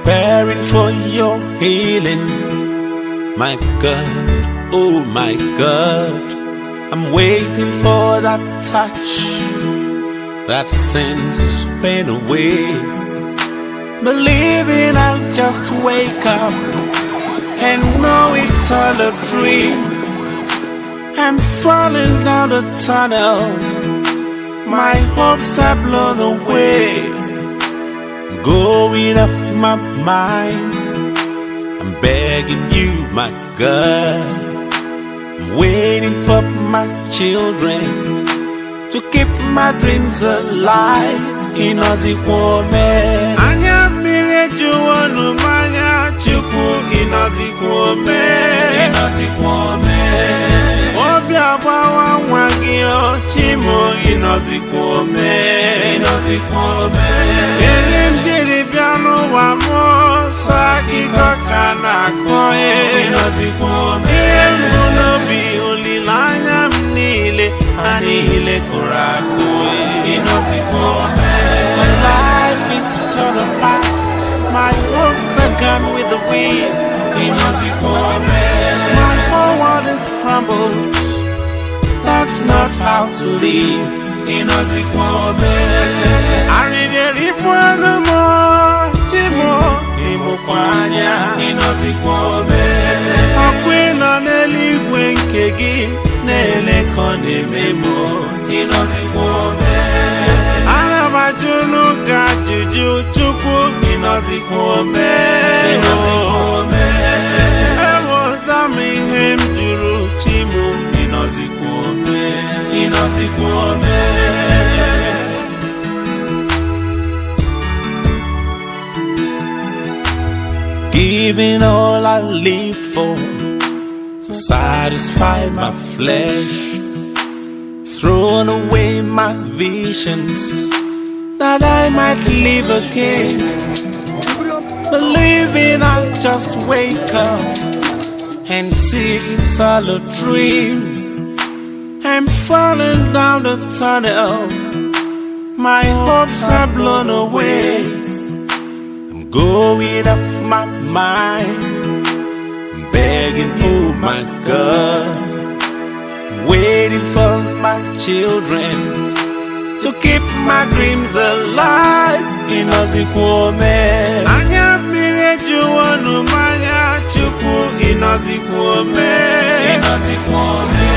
Preparing for your healing. My God, oh my God, I'm waiting for that touch that sends pain away. Believing I'll just wake up and know it's all a dream. I'm falling down the tunnel, my hopes are blown away. Going off my mind. I'm begging you, my God. I'm waiting for my children to keep my dreams alive. Ịnọzikwa ome. Anya mmiri ejuwonu m anya, Chukwu, ịnọzikwa ome. Ịnọzikwa ome. Obi agbawa nwa gị o, Chimo, ịnọzikwa ome. Ịnọzikwa ome. Ere m jiri bịa n'ụwa m sọ akụkọ ka na-akọ e. Ịnọzikwa ome. Ihe m bụ n'obi, olileanya m niile, ha niile kụrụ akụ e. Ịnọzikwa ome. My life is torn apart. My hopes are gone with the wind. Ịnọzikwa ome. My whole world is crumbled. That's not how to live. Ịnọzikwa ome. Arịrị ibu ọnụ m, Chimo, ịmụkwa anya. Ịnọzikwa ome. Ọkụ ịnọ n'eluigwe nke gị na-ele ka ọ na-eme m. Ịnọzikwa ome. Ana m ajụ n'ụka ajụjụ, Chukwu, ịnọzikwa ome. Ịnọzikwa ome. Ewota m ihe m jụrụ, Chimo, ịnọzikwa ome. Ịnọzikwa ome. Giving all I lived for to satisfy my flesh, thrown away my visions that I might live again. Believing I'll just wake up and see it's all a dream. I'm falling down the tunnel, my hopes are blown away. I'm going off my mind. I'm begging, oh my God, waiting for my children to keep my dreams alive. Ịnọzikwa ome. Anya mmiri ejuwonu m anya, Chukwu, ịnọzikwa ome. Ịnọzikwa ome.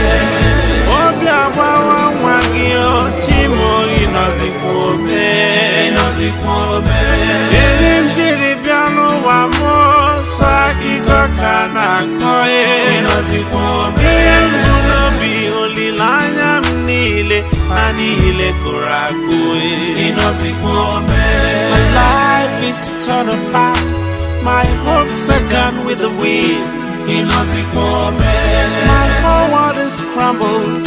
Obi agbawa nwa gị o, Chimo, ịnọzikwa ome. Ịnọzikwa ome. Ere m jiri bịa n'ụwa m sọ akụkọ ka na-akọ e. Ịnọzikwa ome. Ihe m bụ n'obi, olileanya m niile, ha niile kụrụ akụ e. Ịnọzikwa ome. My life is torn apart. My hopes are gone with the wind. Ịnọzikwa ome. My whole world is crumbled.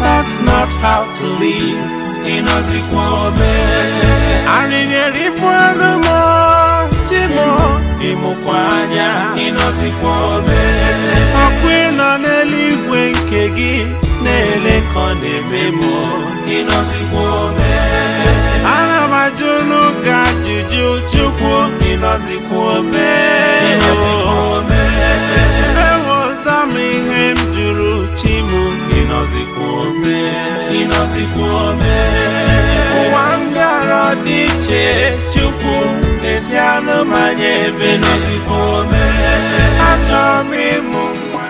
That's not how to live. Ịnọzikwa ome. Arịrị ibu ọnụ m, Chimo, ịmụkwa anya. Ịnọzikwa ome. Ọkụ ịnọ n'eluigwe nke gị na-ele ka ọ na-eme m. Ịnọzikwa ome. Ana m ajụ n'ụka ajụjụ, Chukwu, ịnọzikwa ome. Ịnọzikwa ome. Ewota m ihe m jụrụ, Chimo, ịnọzikwa ome. Ịnọzikwa ome. Ụwa m bịara dị iche, Chukwu, n'ezi anụmanya ebe. Ịnọzikwa ome. Achọrọ m ịmụ nwa.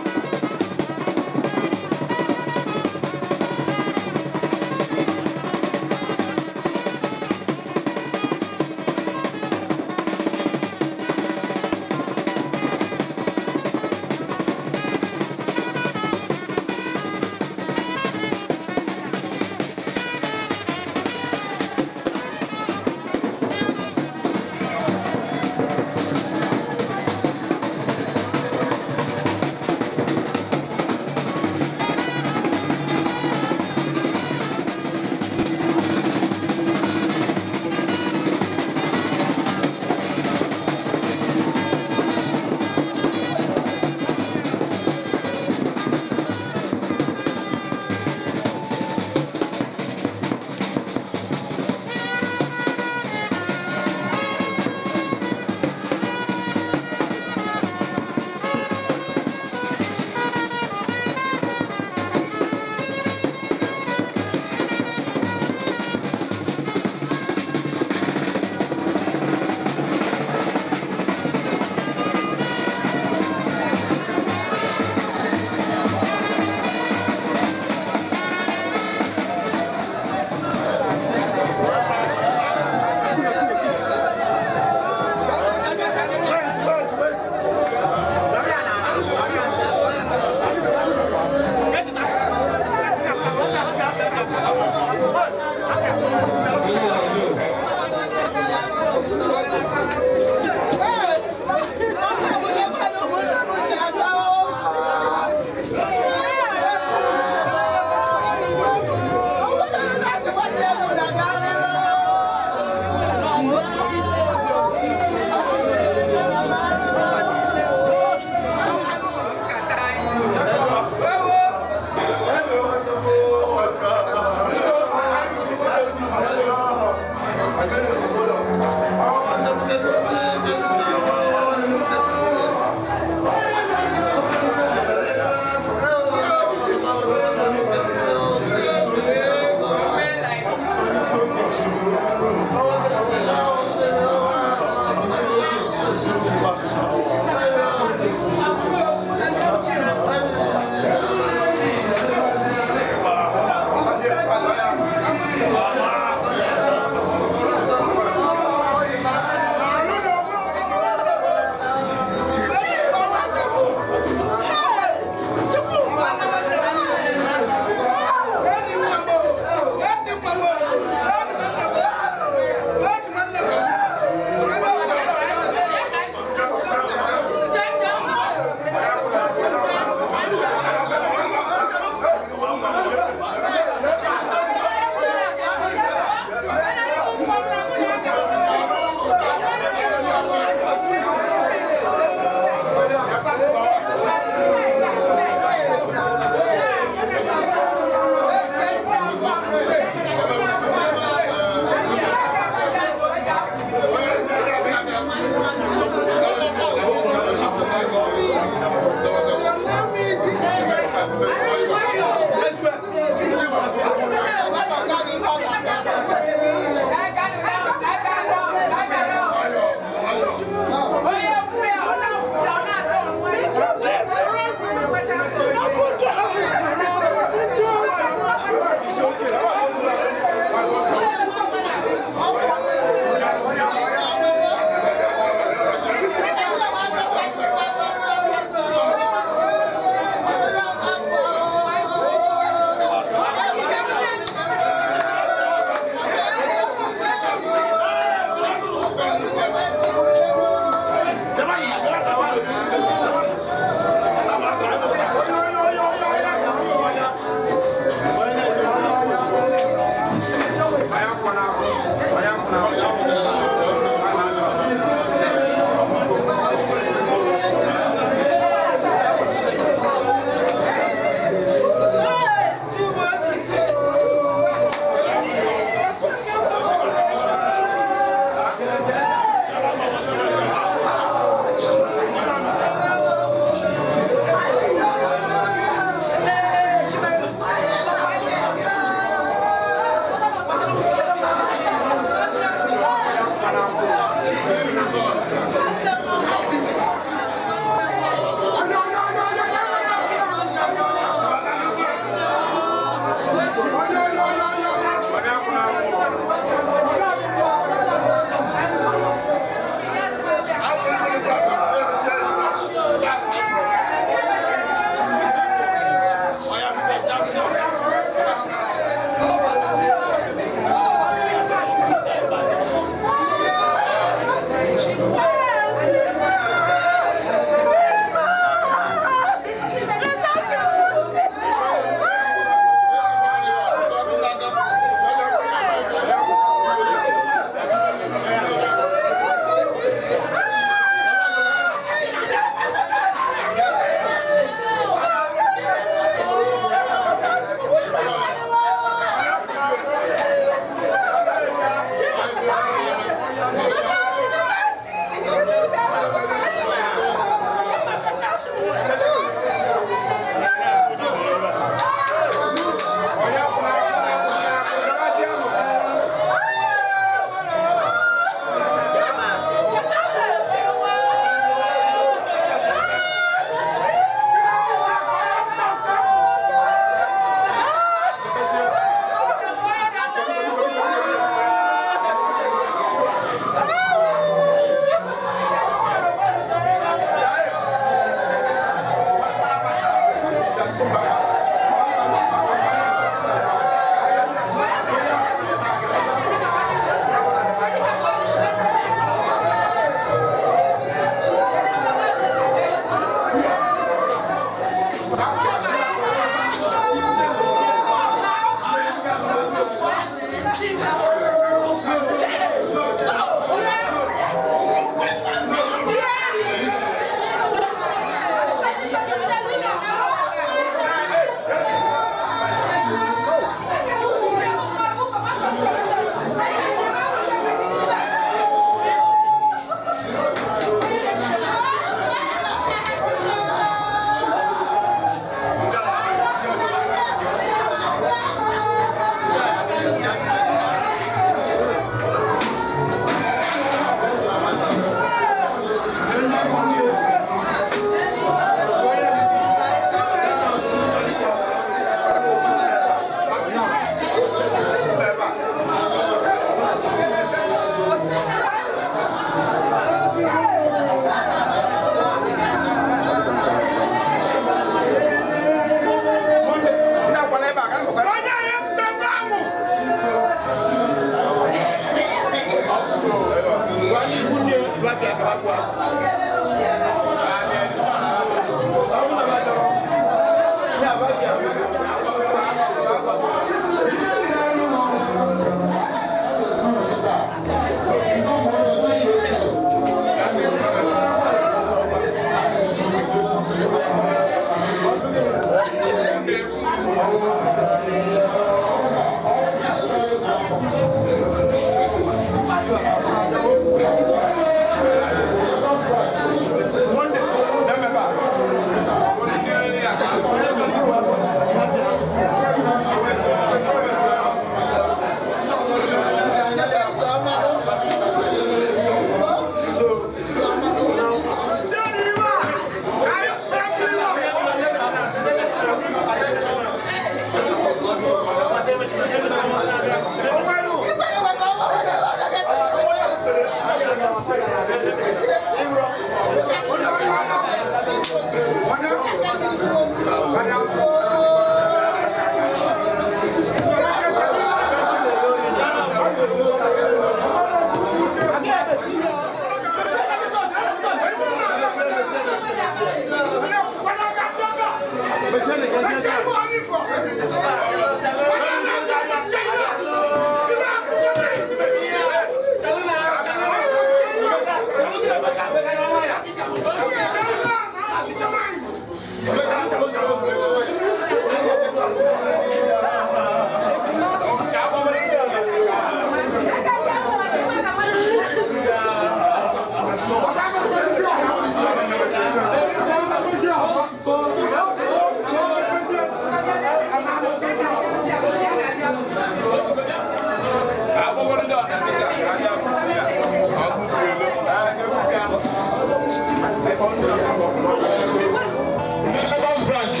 Lagos branch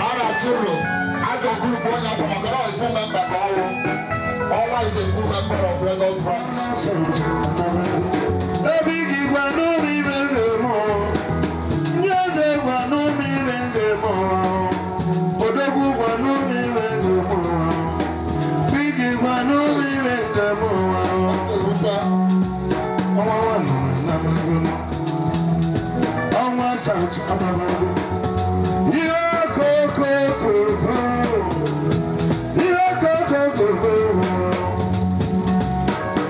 a na-achụrụ ajọ group onye abụ maka na full member ka ọwụ ọnwa is a full member of Lagos branch. Obi gị gwa n'obi ime njem ndị eze gwa n'obi ime njem odogwu gwa n'obi ime njem bigi gwa n'obi ime njem ọnwa nwanne na magono ọnwa South Anamago ihe okokokoko ihe okokokoko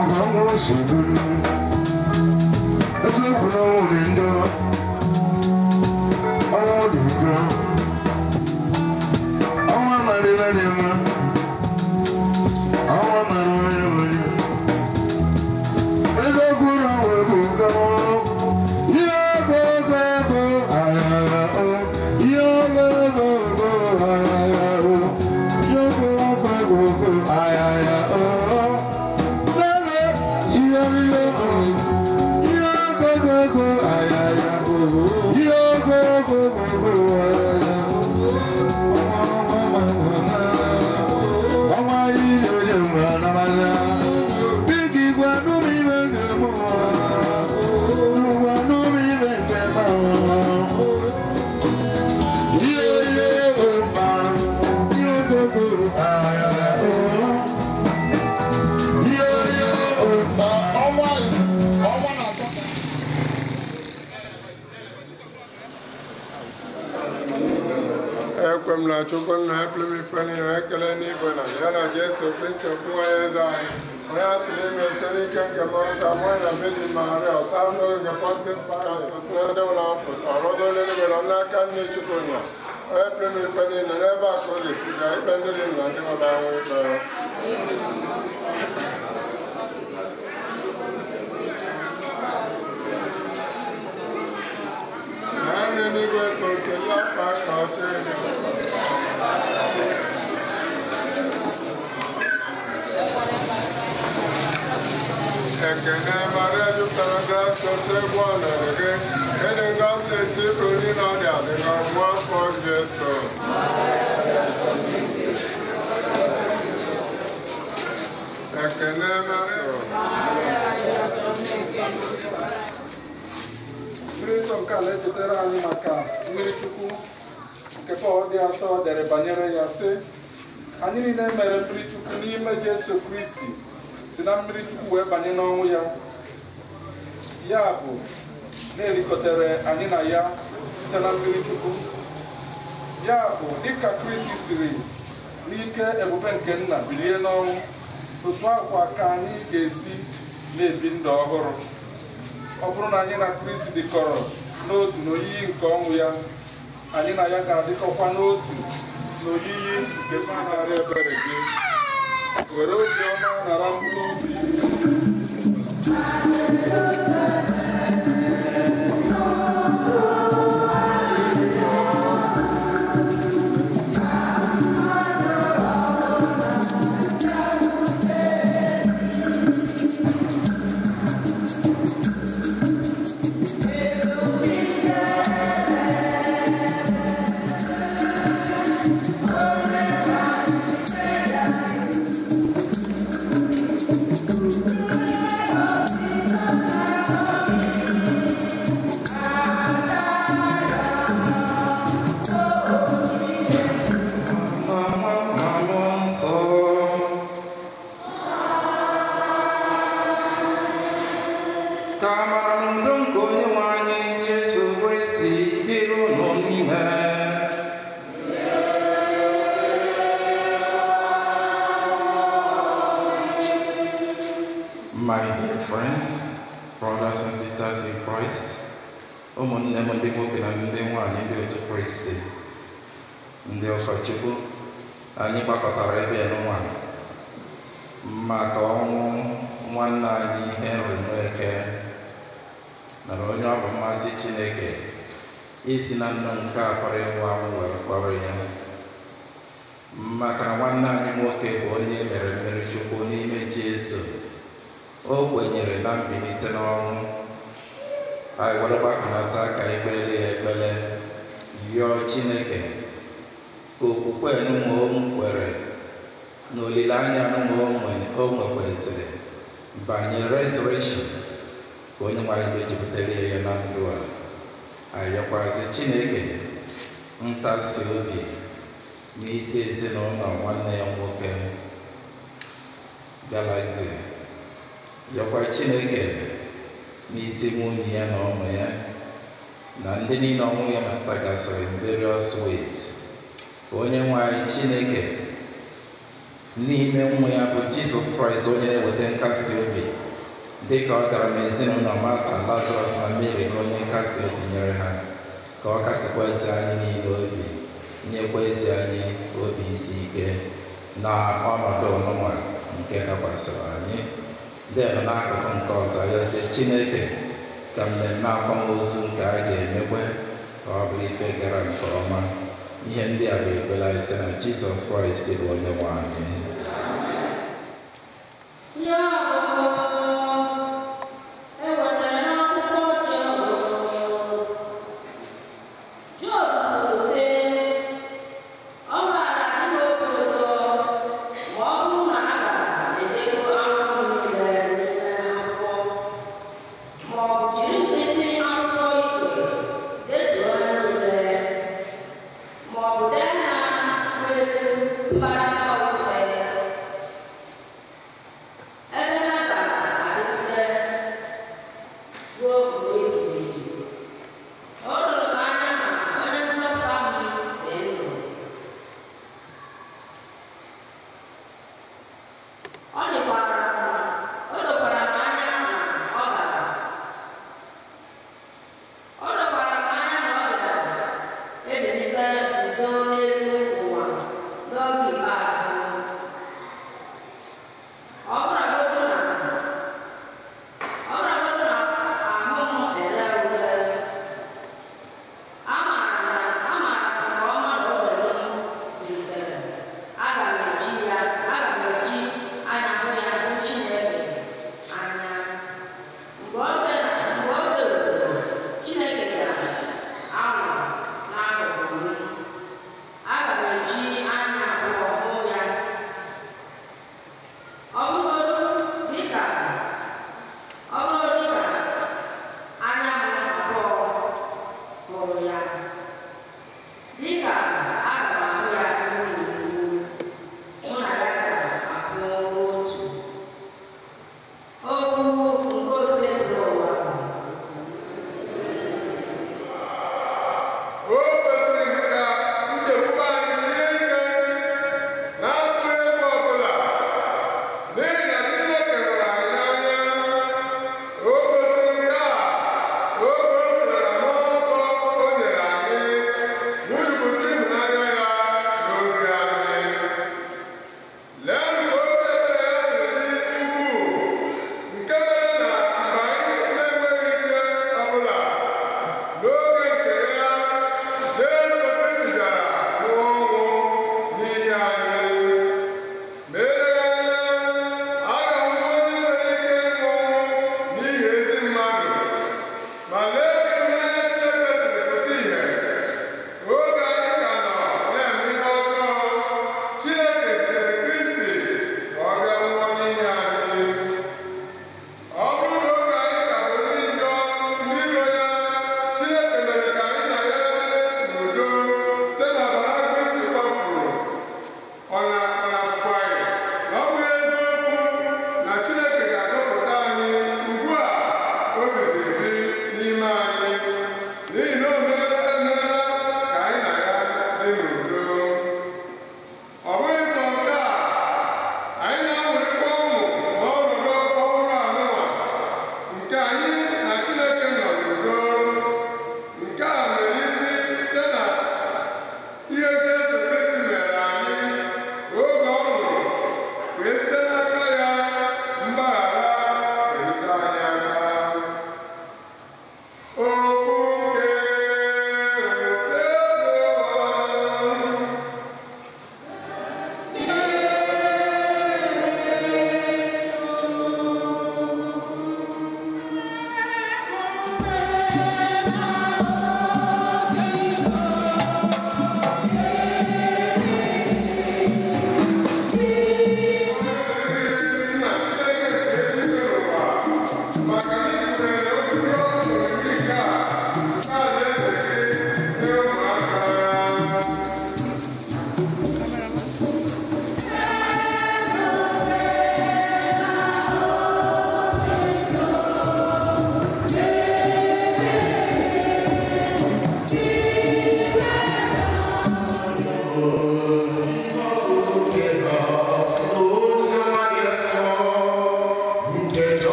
ọgba nwụrụ sogburu eziokwu na ọnwụ dị njọ, ọnwụ dị njọ, ọnwụ amara ibe dị mma, ọnwụ amara onye onye eziokwu na ọnwụ ebuka. Ihe ogogogo ayara o, ihe ogogogo ayara o, ihe ogogogo ayara o, lele ihe ihe o, ihe ogogogo ayara o, ihe ogogogo ayara o. Ọnwa ile ole mgbe anamala bigi gwa n'ụmụ ime ga-eme ụwa n'ụmụ ime nke ma ihe ihe ụma ihe ogogo ayara o, ihe ihe ụma. Ọnwa is ọnwa na-atọ. Ekwe m na Chukwu nna ekpere m ife niile ekele n'igwe na ya na Jesu Kristo bụ onye eze anyị, onye a tụrụ ime site n'ike nke mmụọ nsọ, mụọ na Virgin Maria, ọta n'oge nke Pontius Pilate, si na ndị nwụrụ anwụ pụta, ọrọgo n'eluigwe nọ n'aka nne Chukwu nna, onye pụrụ ime ife niile, n'ebe a ka ọ ga-esi bịa ikpe ndị dị ndụ na ndị nwụrụ anwụ ikpe. Naanị n'igwe ka oke lapa ka ọ chịrị gị. Ekene Maria jupụtara grasia, egwu ọnọdụ gị, ịdị ngọzi n'etiti ndị nọ dị adị ka nwa afọ Jesu. Ekene Maria. Mmiri nsọ nke a na-echetara anyị maka mmiri Chukwu nke Pọl dị asọ dere banyere ya sị, anyị niile mere mmiri Chukwu n'ime Jesu Kristi si na mmiri Chukwu wee banye n'ọnwụ ya. Ya bụ na-erikọtere anyị na ya site na mmiri Chukwu. Ya bụ, dịka Kristi siri n'ike ebube nke Nna bilie n'ọnwụ, otu akwa ka anyị ga-esi na-ebi ndụ ọhụrụ. Ọ bụrụ na anyị na Kristi dịkọrọ n'otu n'oyiyi nke ọnwụ ya, anyị na ya ga-adịkọkwa n'otu n'oyiyi nke mmanarị ebere gị. Were obiọma nara mkpụrụ obi. Ka amara na udo nke Onye nwe anyị Jesu Kristi dịrị unu niile. My dear friends, brothers and sisters in Christ, ụmụnne m ndị nwoke na ndị nwanyị ndị otu Kristi, ndị ụkọchukwu, anyị gbakọtara ebe n'ụwa maka ọnwụ nwanne anyị Henry Nweke, nara onye ọ bụ mmasị Chineke isi na ndụ nke a kpọrọ ịnwụ anwụ were kpọrọ ya, maka na nwanne anyị nwoke bụ onye mere mmiri Chukwu n'ime Jesu. O kwenyere na mbilite n'ọnwụ. Anyị were gbakọnata ka ekpere ya ekpere, yọọ Chineke ka okwukwe nụnwa o kwere na olileanya nụnwa o nwekwesịrị banyere resurrection, ka Onye nwe anyị mejupụtara ya na ndụ a. Ayọkwazi Chineke ntasi obi n'isi ezinụlọ nwanne ya nwoke Galaxy, yọkwa Chineke n'isi nwunye ya na ụmụ ya na ndị niile ọnwụ ya metụtagasịrị in various ways, ka Onye nwe anyị Chineke n'ime nwa ya bụ Jizọs Kraịst, onye na-eweta nkasi obi, dị ka ọ gara n'ezinụlọ Martha, Lazarus na Mary na onye nkasi obi nyere ha, ka ọ kasịkwa ezi anyị niile obi, nyekwa ezi anyị obi isi ike na ọnọdụ ọnụnwa nke dakwasịrị anyị. Den n'akụkụ nke ọzọ, ayọzie Chineke ka mmemme akwamozu nke a ga-emekwe ka ọ bụrụ ife gara nke ọma. Ihe ndị a bụ ekpere anyị site na Jizọs Kraịst bụ Onye nwe anyị. Ihe ọgụgụ e wetara n'akwụkwọ Job. Job kwuru sị, "Ọ gaara adị m obi ụtọ ma ọ bụrụ na a gara edekọ ahụhụ m niile n'ime akwụkwọ, ma ọ bụ jiri mkpịsị akwụkwọ igwe detuo ha niile, ma ọ bụ dee ha n'elu mbadamba okwute, ebe ha ga-adịgide ruo mgbe ebighị ebi. O doro m anya na onye nzọpụta m dị ndụ. Ọ dịkwara o dokwara m anya na ọ gara o dokwara m anya na ọ ga-ebilite guzo n'elu ụwa n'oge ikpeazụ. Ọ bụrụgodu na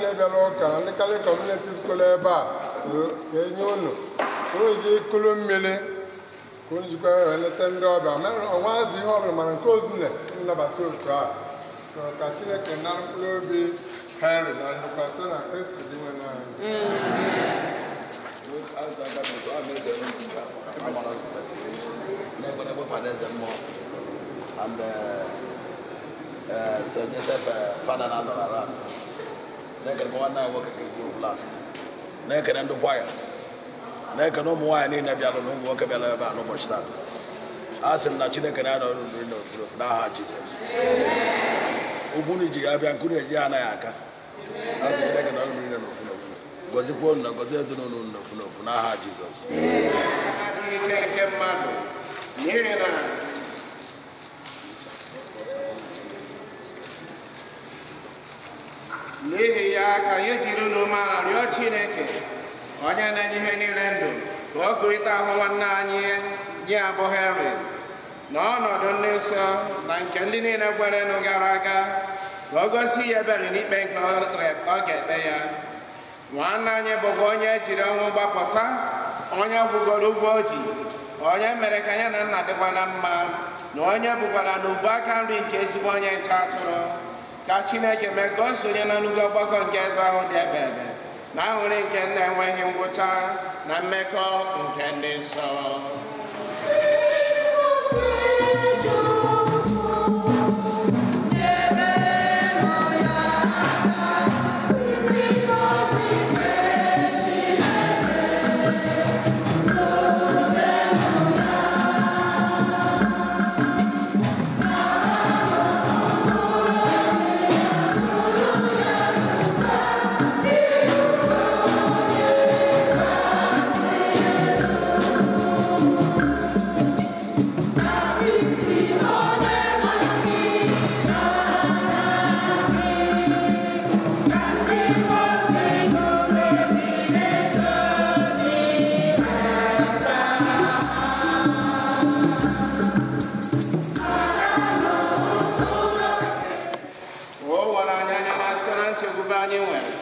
niile bịara ụka na ndị Catholic Community School ebe a so ka enye unu unu ji kulu mmiri ka unu jikwa wee leta ndị ọbịa ọnwa azụ ihe ọbụla mana nke ozune nnabata otu a. So ka Chineke nara mkpụrụ obi Henry na ndokwa site na Kristi dị nwe anyị. And Sir Joseph Father na nọrọ around. Na-ekene nwanne anyị nwoke ka group last. Na-ekene ndị kwaya. Na-ekene ụmụ nwaanyị niile bịalụ na ụmụ nwoke bịara ebe a n'ụbọchị tata. A sị m na Chineke na-anọ nri n'ofu n'ofu n'aha Jizọs. Ugwu unu ji ya bịa nke unu eji ya anaghị aka. A sị Chineke na nri n'ofu n'ofu. Gọzikwa unu na gọzie ezinụlọ unu n'ofu n'ofu n'aha Jizọs. Adịghị ike nke mmadụ n'ihi na n'ihi ya ka anyị jiri ụlọ umeala rịọ Chineke onye na-enye ihe niile ndụ ka o kurịta ahụ nwanne anyị nye abụ Henry na ọnọdụ ndị nsọ na nke ndị niile kwerenụ gara aga ka o gosi ya ebere n'ikpe nke ọ ga-ekpe ya. Nwanne anyị bụkwa onye ejiri ọnwụ gbapụta, onye gwugoro ụgwọ o ji, onye mere ka ya na nna dịkwa na mma, na onye bụkwara n'ubu aka nri nke ezigbo onye nche atụrụ. Ka Chineke mee ka o sonye na nnukwu ọgbakọ nke eze ahụ dị ebe ebe na aṅụrị nke nna enweghị ngwụcha na mmekọ nke ndị nsọ. O were anyị anya na asị na nchekwube anyị nwere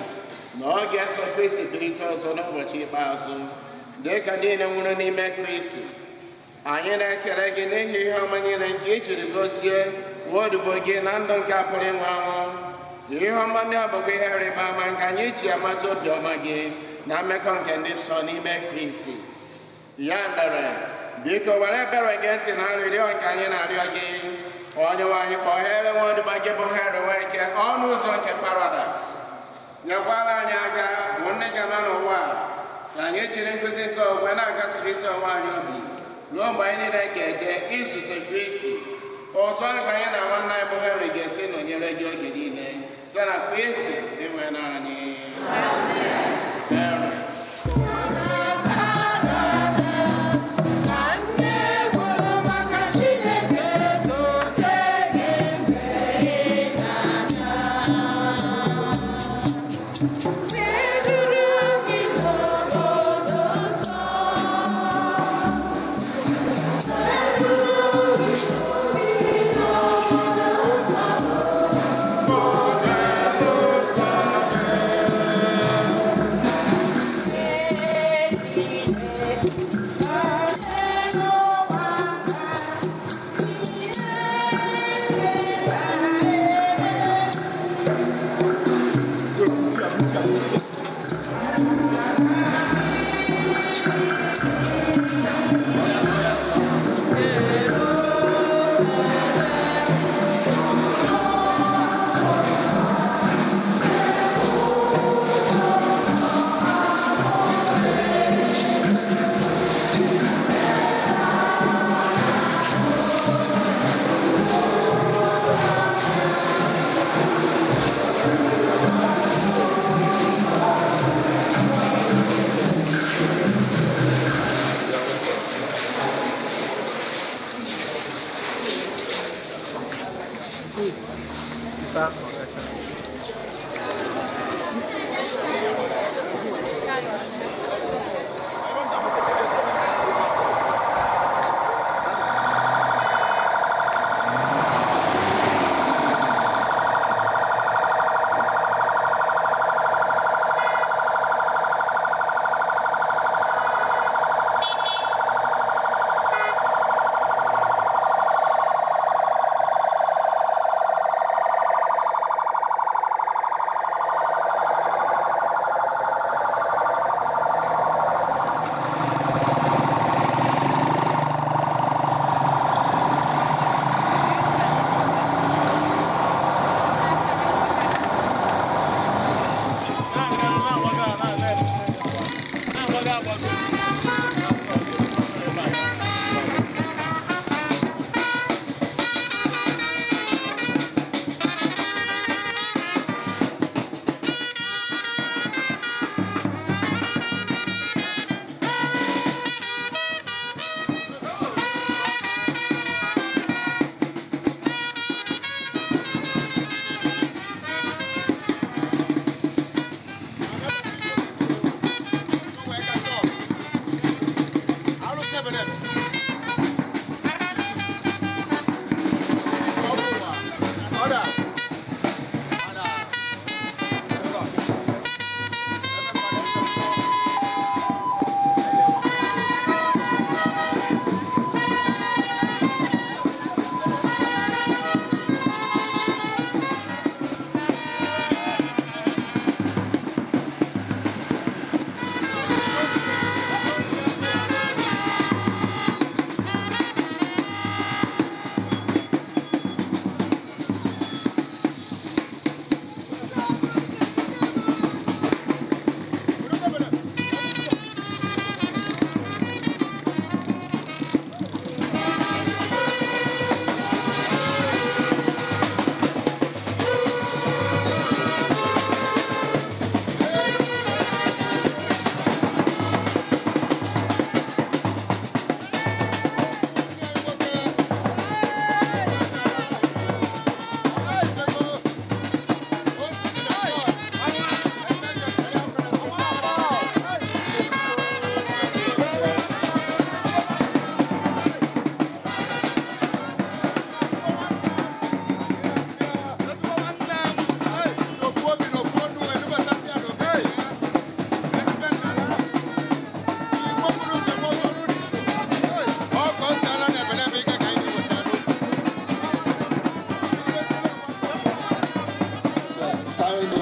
na ọ ga-eso Kristi bilite ọzọ n'ụbọchị ikpeazụ dị ka niile nwụrụ n'ime Kristi. Anyị na-ekele gị n'ihi ihe ọma niile nke i jiri gozie nwaodibo gị na ndụ nke a pụrụ ịnwụ anwụ. Ihe ọma ndị a bụkwa ihe rịba ama nke anyị ji amata obiọma gị na mmekọ nke ndị nsọ n'ime Kristi. Ya mere, biko were ebere gị ntị na arịrịọ nke anyị na-arịọ gị. Onye nwe anyị kpọghere nwaodibo gị bụ Henry Nweke ọnụ ụzọ nke paradaịs. Nyekwara anyị aka bụ ndị ga nọ n'ụwa ka anyị jiri nkụzi nke ogwe na-akasịrịta onwe anyị obi ruo mgbe anyị niile ga-eje izute Kristi. Otu a ka anyị na nwanne anyị bụ Henry ga-esi nọnyere gị oge niile site na Kristi dị nwe anyị. Henry.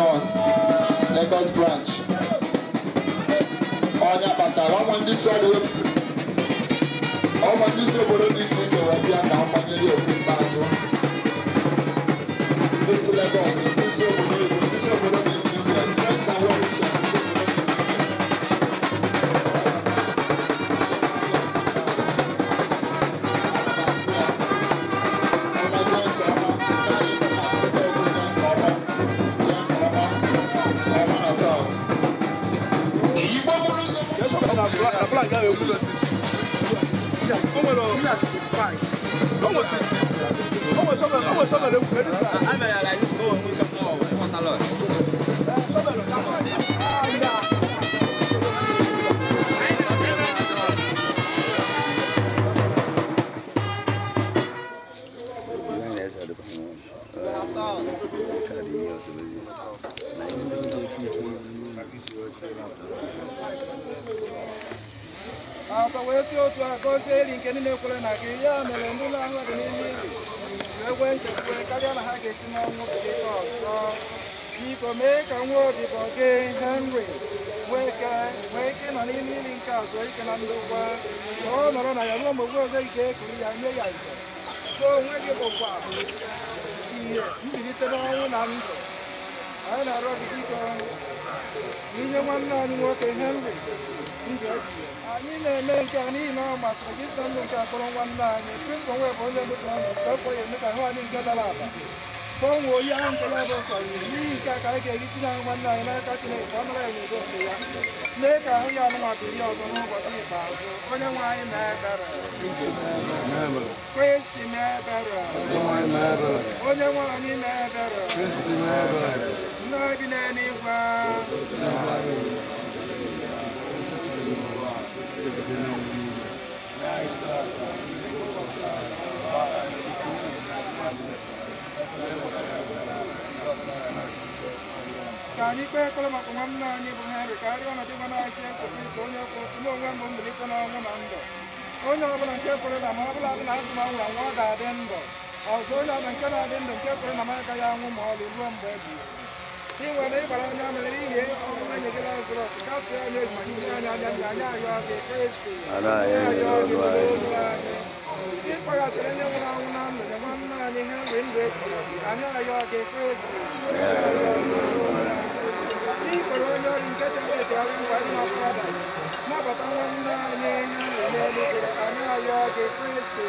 On Lagos branch. Onye kpatara ọnwa ndị si ọdụ ọnwa ndị si obodo dị iche iche wee bịa ka akwanyere ya okwu ikpeazụ. Ndị si Lagos, ndị si obodo Igbo, ndị si obodo dị iche iche, friends and well wishers si obodo dị iche iche. Ọma jee nke ọma, karịa ife masịrị okwu jee nke ọma, jee nke ọma, ọma na South. Igbo mụrụ ụzọ. Atọ wee si otu a gọzie ili nke ndị na-ekwere na gị. Ya mere ndị na-ahụ dị n'ime ili wee nwee nchekwube karịa na ha ga-esi n'ọnwụ bilite ọzọ. Biko mee ka nwa odibo gị Henry nwee ike nwee ike ịnọ n'ime ili nke a zuo ike na ndokwa, ka ọ nọrọ na ya ruo mgbe oge gị ga-ekuru ya nye ya ike. Gị onwe gị bụkwa ihe mbilite n'ọnwụ na ndụ. Anyị na-arịọ gị, biko, inye nwanne anyị nwoke Henry ndụ ebighị. Anyị na-eme nke a n'ihi na ọ masịrị gị site ndụ nke a kpọrọ nwanne anyị. Kristo nwe bụ onye mesoro ndụ nke afọ ya eme ka ahụ anyị nke dara ada gbanwee oyi ahụ nke ya bụ sọ ihe. N'ihi nke a ka anyị ga-eji tinye ahụ nwanne anyị n'aka Chineke ka ọ nara ya n'udo nke ya, mee ka ahụ ya anụnwa bilie ọzọ n'ụbọchị ikpeazụ. Onye nwe anyị mee ebere. Kristi mee ebere. Onye nwe anyị mee ebere. Nna gị n'eluigwe. Ka anyị kpee ekpere maka nwanne anyị bụ Henry, ka arịọ na Dinwenụ anyị Jesu Kristi, onye kwuru sị, "Mụ onwe m bụ mbilite n'ọnwụ na ndụ. Onye ọbụla nke kwere na m, ọbụla dị na asị na ọ nwụrụ anwụ, ọ ga-adị ndụ ọzọ. Onye ọbụla nke na-adị ndụ nke kwere na m agaghị anwụ ma ọlị ruo mgbe ebighị ebi." Ị nwere ịgbara onye mere n'ihi ọnwụ enyi gị Lazarọs, kasị anyị obi ma hichaa anyị anya mmiri. Anyị arịọ gị, Kristi, arịọ gị, nụrụ olu anyị. Ị kpọghachiri ndị nwụrụ anwụ na ndụ, nye nwanne anyị Henry ndụ ebighị ebi. Anyị arịọ gị, Kristi. Ikwere onye ọrụ nke chere echegharị nkwa dị na paradaịs, nabata nwanne anyị n'eluigwe, anyị arịọ gị, Kristi.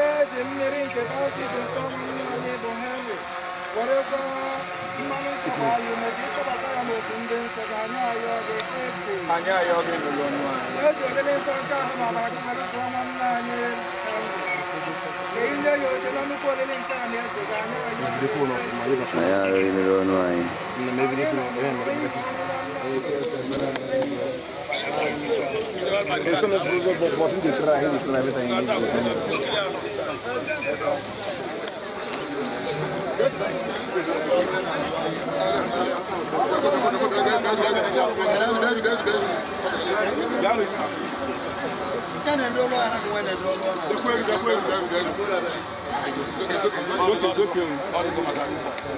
Eji mmiri nke baptizim nsọ nwanne anyị bụ Henry, werekwa mmanụ nsọ gbaa ya ume ka ịkpọbata ya n'otu ndị nsọ gị, anyị arịọ gị, Kristi. Anyị ayọ gị nụrụ ọnụ anyị. Eji oriri nsọ nke ahụ na ọbara gị were zụọ nwanne anyị Henry, ka inye ya oche na nnukwu oriri nke a na-eze gị, anyị arịọ gị, Kristi. Anyị arịọ gị nụrụ ọnụ anyị.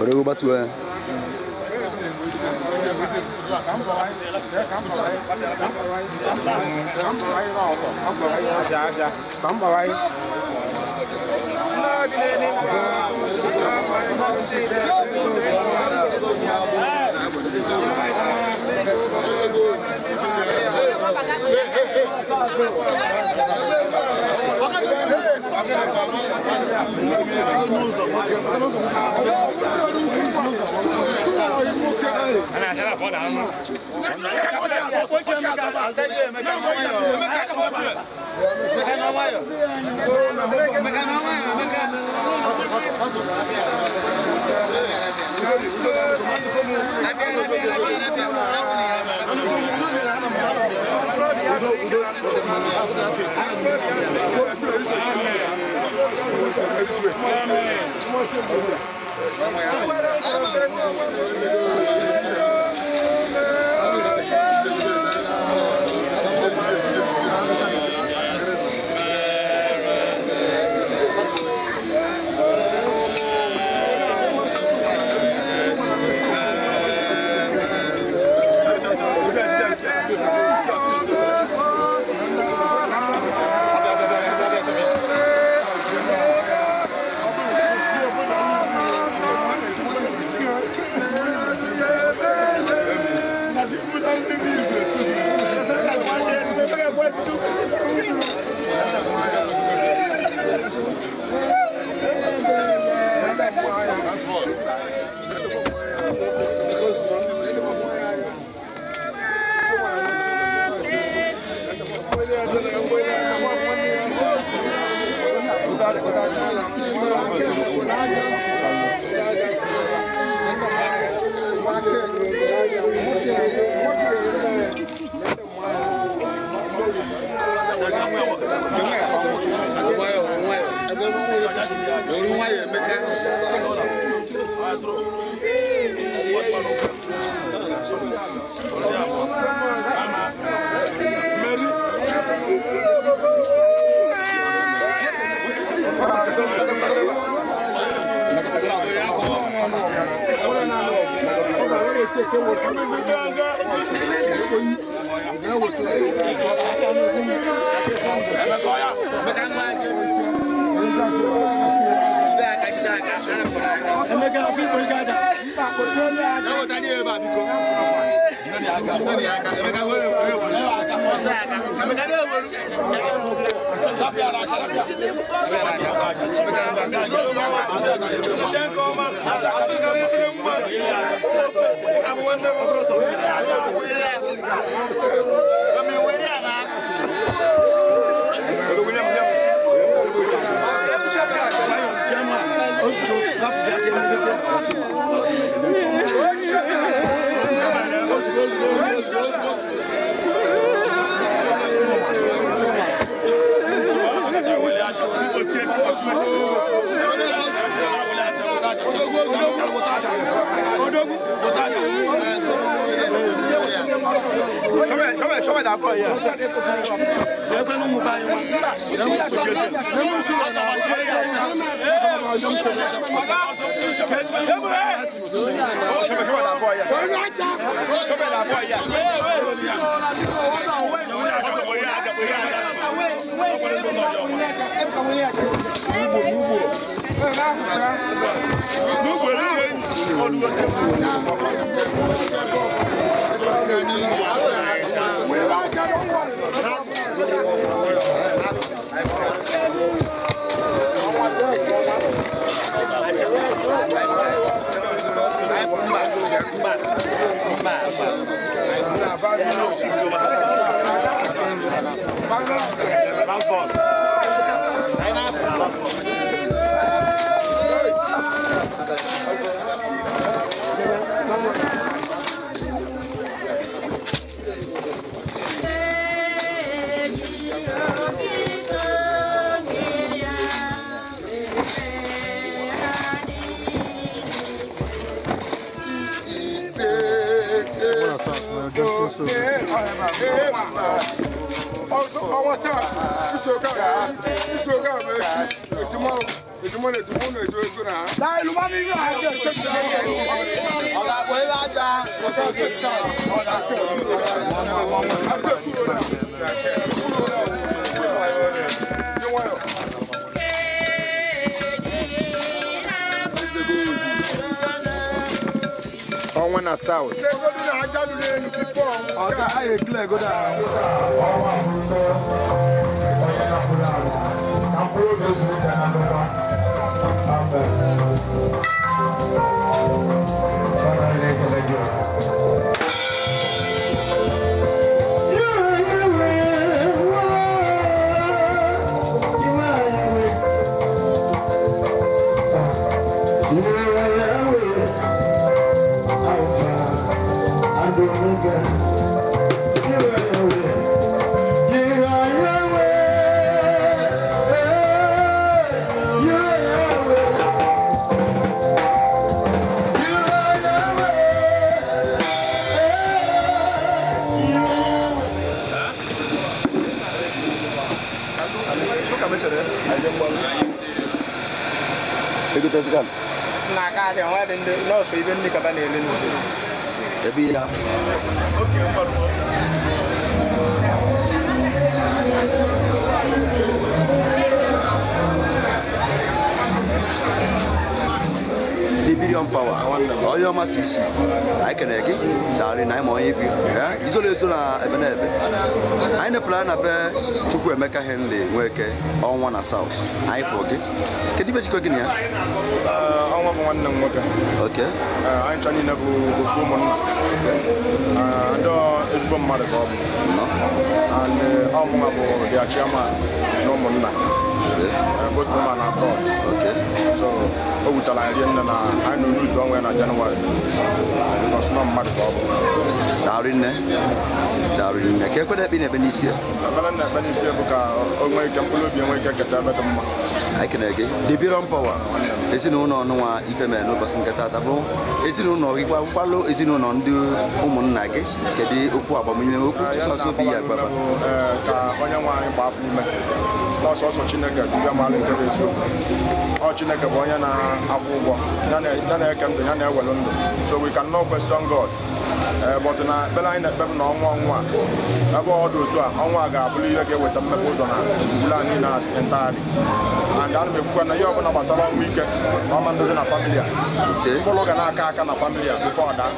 Odogwu gbatuo ya. Ọnwa na South. Ebe ya. The Billion Power, onye ọma CC, anyị kenere gị darị na anyị ma onye bi izolo ezo na ebe na ebe anyị nepụrụ anya na be Chukwuemeka Henry Nweke, Ọnwa na South. Anyị fụrụ gị, kedu ibe jikọ gị na ya? Ọnwa bụ nwanne m nwoke. Okay. Anyị ncha niile bụ ofu ụmụnna. Ndị ezigbo mmadụ ka ọ bụ. And ọ mụnwa bụ their chairman na ụmụnna. Both home and abroad. So o wutara anyị rinne na anyị nọ n'ụzọ ọnwa ya na Jenụwarị. Because nọ mmadụ ka ọ bụ. Daalụ nne. Daalụ nne. Ka ekwere ekpe na-ekpe n'isi ya? Ekpere m na-ekpe n'isi ya bụ ka o nwee ike mkpụrụ obi enwee ike keta ebe dị mma. Anyị kenere gị. The Billion Power, ezinụlọ ọnụnwa ife mere n'ụbọchị nke taata bụ ezinụlọ gị kwalụ ezinụlọ ndị ụmụnna gị. Kedu okwu agbamume, okwu sọsọ obi ya gbaba? Ka onye nwe anyị gbaa afọ ume n'ọsọsọ Chineke bụ ya maara nke bụ eziokwu. Ọ Chineke bụ onye na-akwụ ụgwọ, ya na-eke ndụ, ya na-ewelu ndụ. So we cannot question God. But na ekpere anyị na-ekpe bụ na ọnwa ọnwa a ebe ọ dị otu a, ọnwa a ga-abụrụ ihe ga-eweta mmepe ụzọ na ule anyị na entirely. And ana m ekwukwa na ihe ọbụla gbasara ọnwụ ike na ọma ndozi na famili a, mkpụrụ ga na-aka aka na famili a before ọ daa.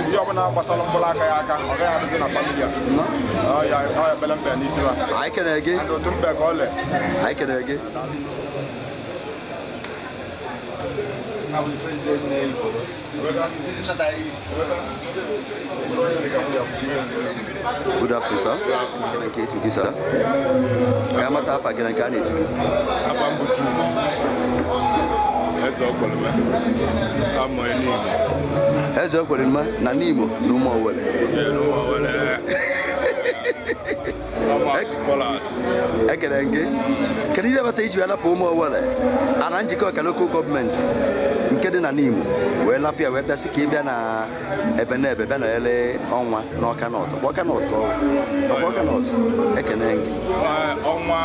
Ihe ọbụla gbasara mkpụrụ aka ya aka, ọ gaghị adịzi na famili a. Ọ ya ekpere mkpe n'isi ha. Anyị kenere gị. And otu mkpe ka ọ lee. Anyị kenere gị. Good afternoon, sir. Good afternoon. Nke etu gị, sir. Ka amata afa gị na nke a na-etu gị. Afa m bụ Jude Eze Okweleme, amụ Nimo. Eze Okweleme na Nimo na Ụmụ Owele. Ee, na Ụmụ Owele. Amụ Pọlas. Ekele m gị. Kedu ihe bata iji wee lapụ Ụmụ Owele a na njikọ ọka local gọọmenti nke dị na Nimo wee lapụ ya wee bịasị ka ị bịa na ebe na ebe bịa na ele ọnwa n'Ọka North? Ọka North ka ọ bụ. Ọka North. Ekene gị. Ọnwa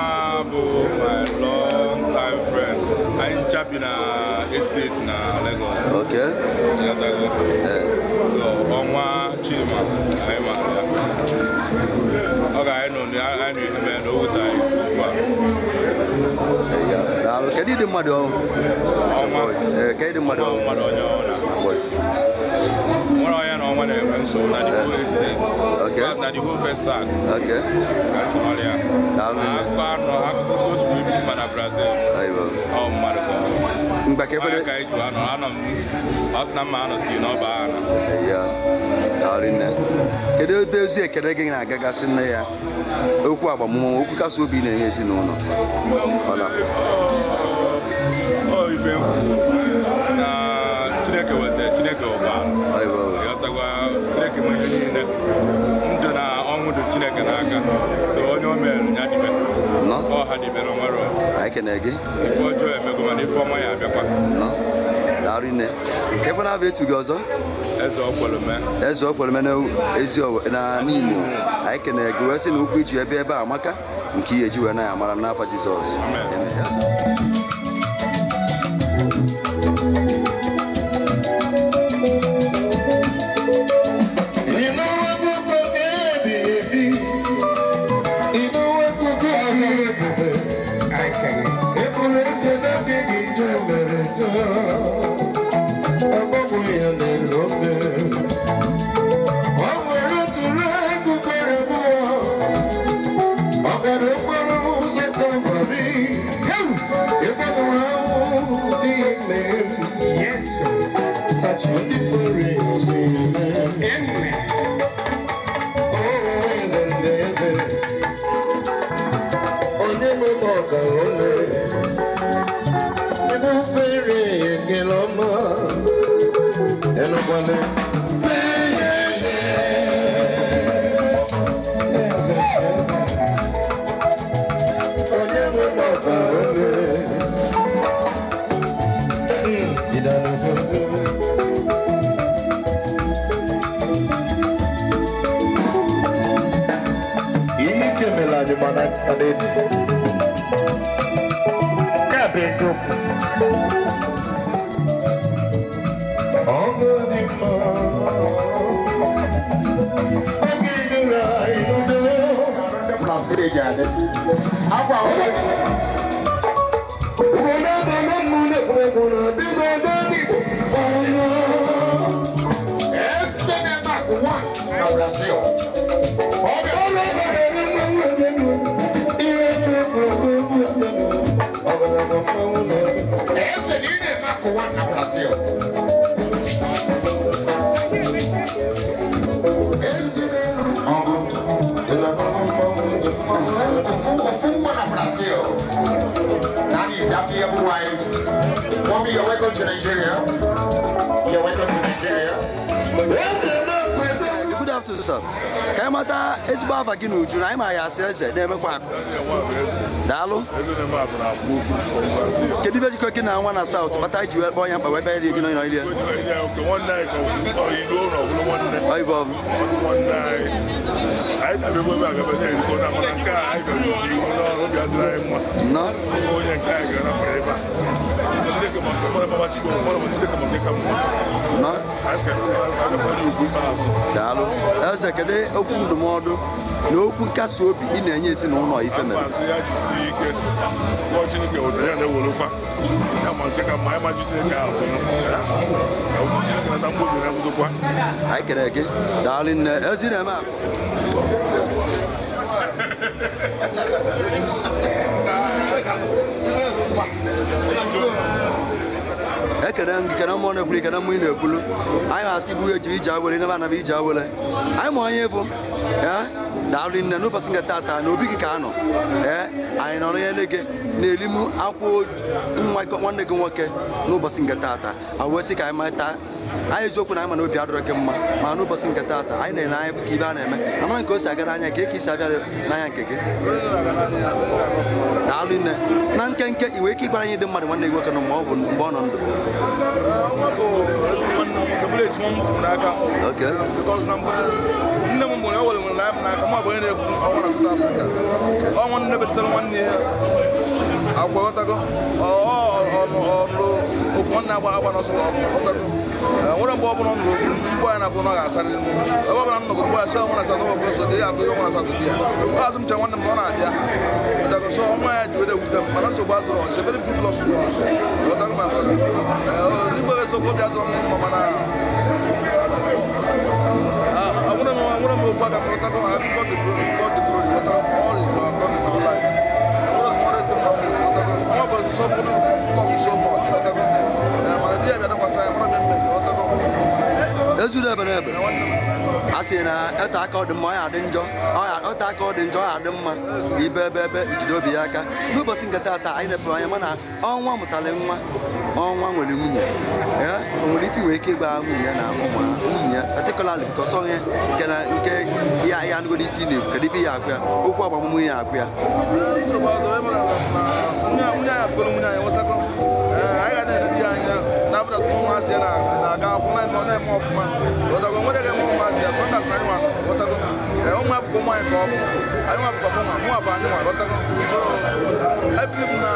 bụ my long time friend. Anyị ncha bi na estate na Lagos. Okay. Ịghọtago? So ọnwa Chima anyị maara ya. Ọ ga anyị nọ anyị nụ ihe mere na o wute anyị ugbu a. Daalụ. Kedu ịdị mmadụ ọhụụ? Ọnwa. Ee, kedu ịdị mmadụ ọhụụ? Mmadụ onye ọbụla. Nwere onye na ọnwa na-enwe nsogbu na the whole estate. In fact, na the whole Festac. Ka nsi mara ya. Daalụ. Na akụkọ anọ akụkọ otu o si wee bido ma na Brazil. Ọ mmadụ ka ọ bụ. Onye ka anyị ji anọ anọ m ọ sị na mma anọ tii n'ọba anọ. Ya. Daalụ nne. Kedu ebe ozi ekele gị na-agagasị nne ya? Okwu agbamume, okwu kasị obi na-enye ezinụlọ. Ọla. Ọ ife m kwuru na Chineke weta Chineke ụba. Ịghọtakwa Chineke ma ihe niile. Ndụ na ọnwụ dị Chineke n'aka. So onye o mere ya dịbe. Ọ ha dịbere onwere. Anyị kene gị. Ife ọjọọ emego mana ife ọma ya abịakwa. Daalụ nne. Ka ebe na-abịa etu gị ọzọ? Eze Okweleme. Eze Okweleme na ezi na Nimo. Anyị kene gị wee sị na okwu iji ebe ebe a amaka nke ihe eji wee na ya amara n'afa Jizọs. Amen. Onye nwe m ọga ome ebe ofere ekele ọma enukwana onye nwe m ọga ome ihe ike mere anyị mana ka na-edu. Nke a bụ eziokwu. Ọṅụ dị mma, oge duru anyị n'udo. Obodo abụọ mmụ na-ekwu okwu na adịghị ọdọ n'Igbo. Eze na-eme akụ one na Brazil. Ọ bụ Ọrụ ebe na-ere mmanwụ ebenu, ihe tụrụ okwu egwu ebenu, ọgaranya mmanwụ na-ebe. Eze na ị na-eme akụ one na Brazil. Eze na-elu ọgụ dị na mmanwụ dị mma. Ofu nwa na Brazil. That is amiable wife. Mommy, you're welcome to Nigeria. You're welcome to Nigeria. Good afternoon, sir. Ka anyị mata ezigbo afa gị n'uju na anyị ma ya asị eze na-emekwa akụ. Daalụ. Kedu ibe jikọ gị na nwa na South kpata iji wee kpọọ ya mkpa wee bịa iri gị n'ụlọ iri ya? Nwanne anyị ka ọ ilu ụlọ bụrụ nwanne. Ọ bụ. Nwanne anyị. Anyị na-abịa ebe a gaba na-erikọ na mana nke a anyị bịara iti iwu n'ọrụ obi adịrị anyị mma. Onye nke anyị gara napụrụ ebe a. Chineke ma nke mara mama Chukwu mara ma Chineke ma nke ka mma. Anyị sị ka abịakwala ugwu ikpeazụ. Daalụ. Eze, kedu okwu ndụmọdụ na okwu nkasi obi ị na-enye ezinụlọ ife mere? Masị ya jisie ike. Gụọ Chineke wetara ya na-ewelekwa. Ya ma nke ka mma ya ma ji Chineke ahụ tụrụ. Ka Chineke nata mgbobi na ndokwa. Anyị kere gị. Daalụ nne. Ezi na-eme akụ. Ekene m gị, kene mmụọ na-ekwuru, kene mmụọ ị na-ekwulu. Anyị na-asị bụ eji ije awele nebe anaba ije awele. Anyị ma onye bụ. Ee, daalụ nne. N'ụbọchị nke taata na obi gị ka anọ. Ee, anyị nọrọ ihe gị na-elimu akwụ nwa nwanne gị nwoke n'ụbọchị nke taata. A wee sị ka anyị mata anyị eziokwu na anyị ma na obi adịrọ gị mma, ma n'ụbọchị nke taata anyị na-ele anya ka ibe a na-eme amaghị nke o si aga n'anya nke ka isi abịa n'anya nke gị. Daalụ nne. Na nkenke, i nwere ike ịgwara anyị dị mmadụ nwanne gị nwoke nọ ma ọ bụ mgbe ọ nọ ndụ? Nwa bụ ezigbo nwanne m nwoke, bụrụ ejima m kwuru n'aka. Because na mgbe nne m mụrụ ya, o were nwere m n'aka mụ bụ onye na-ekwu ọnwa na South Africa. Ọ nwanne bechitere nwanne ya akwa ghọtago ọnụ okwu. Nwanne agba agba n'ọsọ ọtago. Nwere mgbe ọbụla ọ nụrụ okwu mgbe anyị na-afụ na ọ ga-asarịrị m. Ebe ọbụla m nọgoro mgbe asị ọnwa na asatọ ụlọ okoro so dị ya afọ iri ọnwa na asatọ dị ya. Ọ asị m che nwanne m na ọ na-abịa. Ọtago so ọnwa ya ji were ewute m mana nsogbu adịrọ. It's a very big loss to us. Ọtago my brother. N'igwe eziokwu obi adịrọ m mma mana nwere m okwu aka m ọtago God the glory, God the glory, ọtago for all his done in our life. Nwere small thing ma m ọtago. Nwa bụ nsọpụrụ love so much ọtago. Mana di ya bịa dakwasị anyị mara mmemme ọtago. Ezuru ebe n'ebe a sị na ete aka ọ dị mma ọ ya adị njọ ọte aka ọ dị njọ ọ ya adị mma ibe ebe ebe ijide obi ya aka n'ụbọchị nke taata anyị nepụrụ anya mana ọnwa mụtara nwa ọnwa nwere nwunye ee o nwere ife nwere ike ịgba nwunye ya na ụmụ nwunye ya particularly because onye nke na nke ya ya anụgoro ife ị na-ekwu kedu ife ya akwụ ya okwu agbamume ya akwụ ya nsogbu adọrọ ịmara na nwunye anyị abụgoro nwunye anyị nwetago. Anyị ga na-eledi ya anya na-afụta ụmụazị ya na-aga akwụkwọ na-eme na-eme ọfụma ghọtago nwere ga-eme ụmụazị ya sọndas na anyị nwa ghọtago. Ụmụ ya bụkwa ụmụ anyị ka ọ bụ anyị nwa bụkwa fụnwa fụnwa bụ anyị nwa ghọtago. So I believe na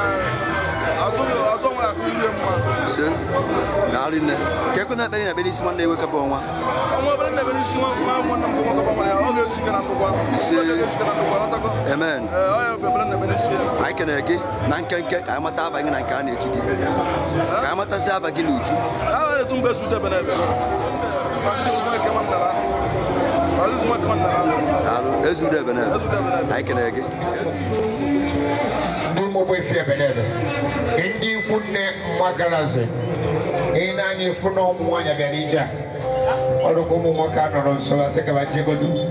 azụ azụ onwe akụ irie mma. Se daalụ nne ka ekwe na ekpere na-ekpe n'isi nwanne ewekapụ ọnwa ọnwa obere na-eme n'isi nwa nwa nwanne m nwoke bụ ya ọ ga-ezu ike na ndụkwa. Ise. Ọ ga-ezu ike na ndụkwa ghọtago. Amen. Ọ ya bụ ebere na-eme n'isi ya. Anyị kenere gị na nkenke ka anyị mata aba gị na nke a na-echu gị ka anyị matasị aba gị n'uju. A na-etu mgbe ezu debe n'ebe Francis Nweke Nwannara, Francis Nweke Nwannara. Daalụ ezuru ebe n'ebe anyị kenere gị. Ndị ụmụ efi ebenebe ndị ikwu nne mmagalazi ị na-anya efu na ụmụ nwaanyị bịara ije a ọdụkwa ụmụ nwoke a nọrọ nso asị ka ba jegodu bụ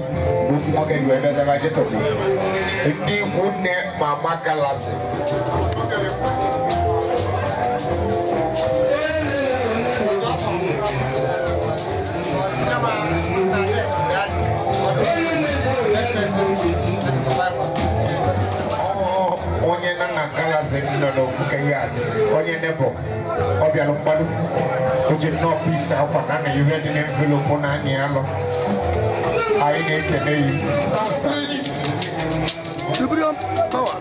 ụmụ nwoke ji wee bịaza ba jetọpụ ndị ikwu nne mama galazi. Onye na na galazi nọ n'ofuke yard onye nebo ọ bịara mgbado o ji nnọọ pis akwa na na ihe dị n'envelopu na anyị alụ anyị na-ekene yi. Supreme power.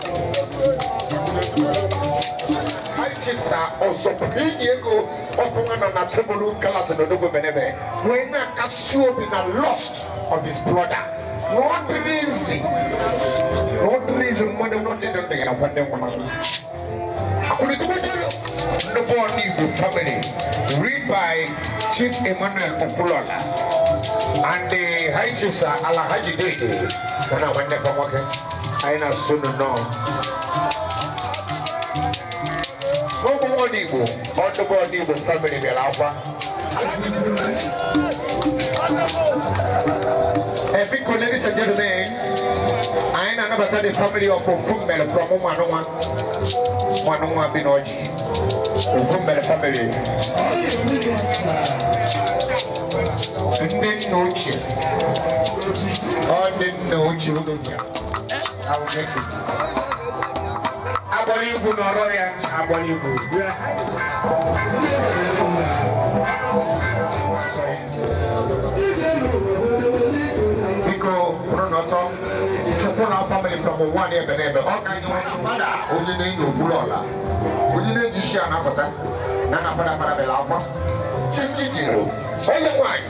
High chiefs are also paying ego ọfụnwa nọ na tebụl galazi n'odogbo benebe wee na-akasi obi na lost of his brother na ọ dịrị izi na ọ dịrị izi mmadụ nọtị dị ndụ ya akwa ndị nwụrụ anwụ. Nnukwu Igbo family read by Chief Emmanuel Okulola and the high chiefs are Alhaji Dede wọn àwọn ẹnẹfọ nwoke anyị na-asụ nnọọ n'ogbe nwa Igbo ọdụbọ Igbo family bịara akwa. Biko, ladies and gentlemen, anyị na-anabata the family of Ofummele from Ụmụanụnwa Ụmụanụnwa bi n'Ọjị Ofummele family ndị nna ochie ọ ndị nna ochie oge ochie. I will get it. Agbara igwu n'ọrọ ya agbara igwu. Sorry. Biko kwụrụ n'ọtọ chukwu na family from ụwa na ebe n'ebe ọ ka anyị nwere fada onye na-enyo okpuru ọla onye na-eji isi a na-afụta na na fada fada bela akwa chisi jiri onye nwanyị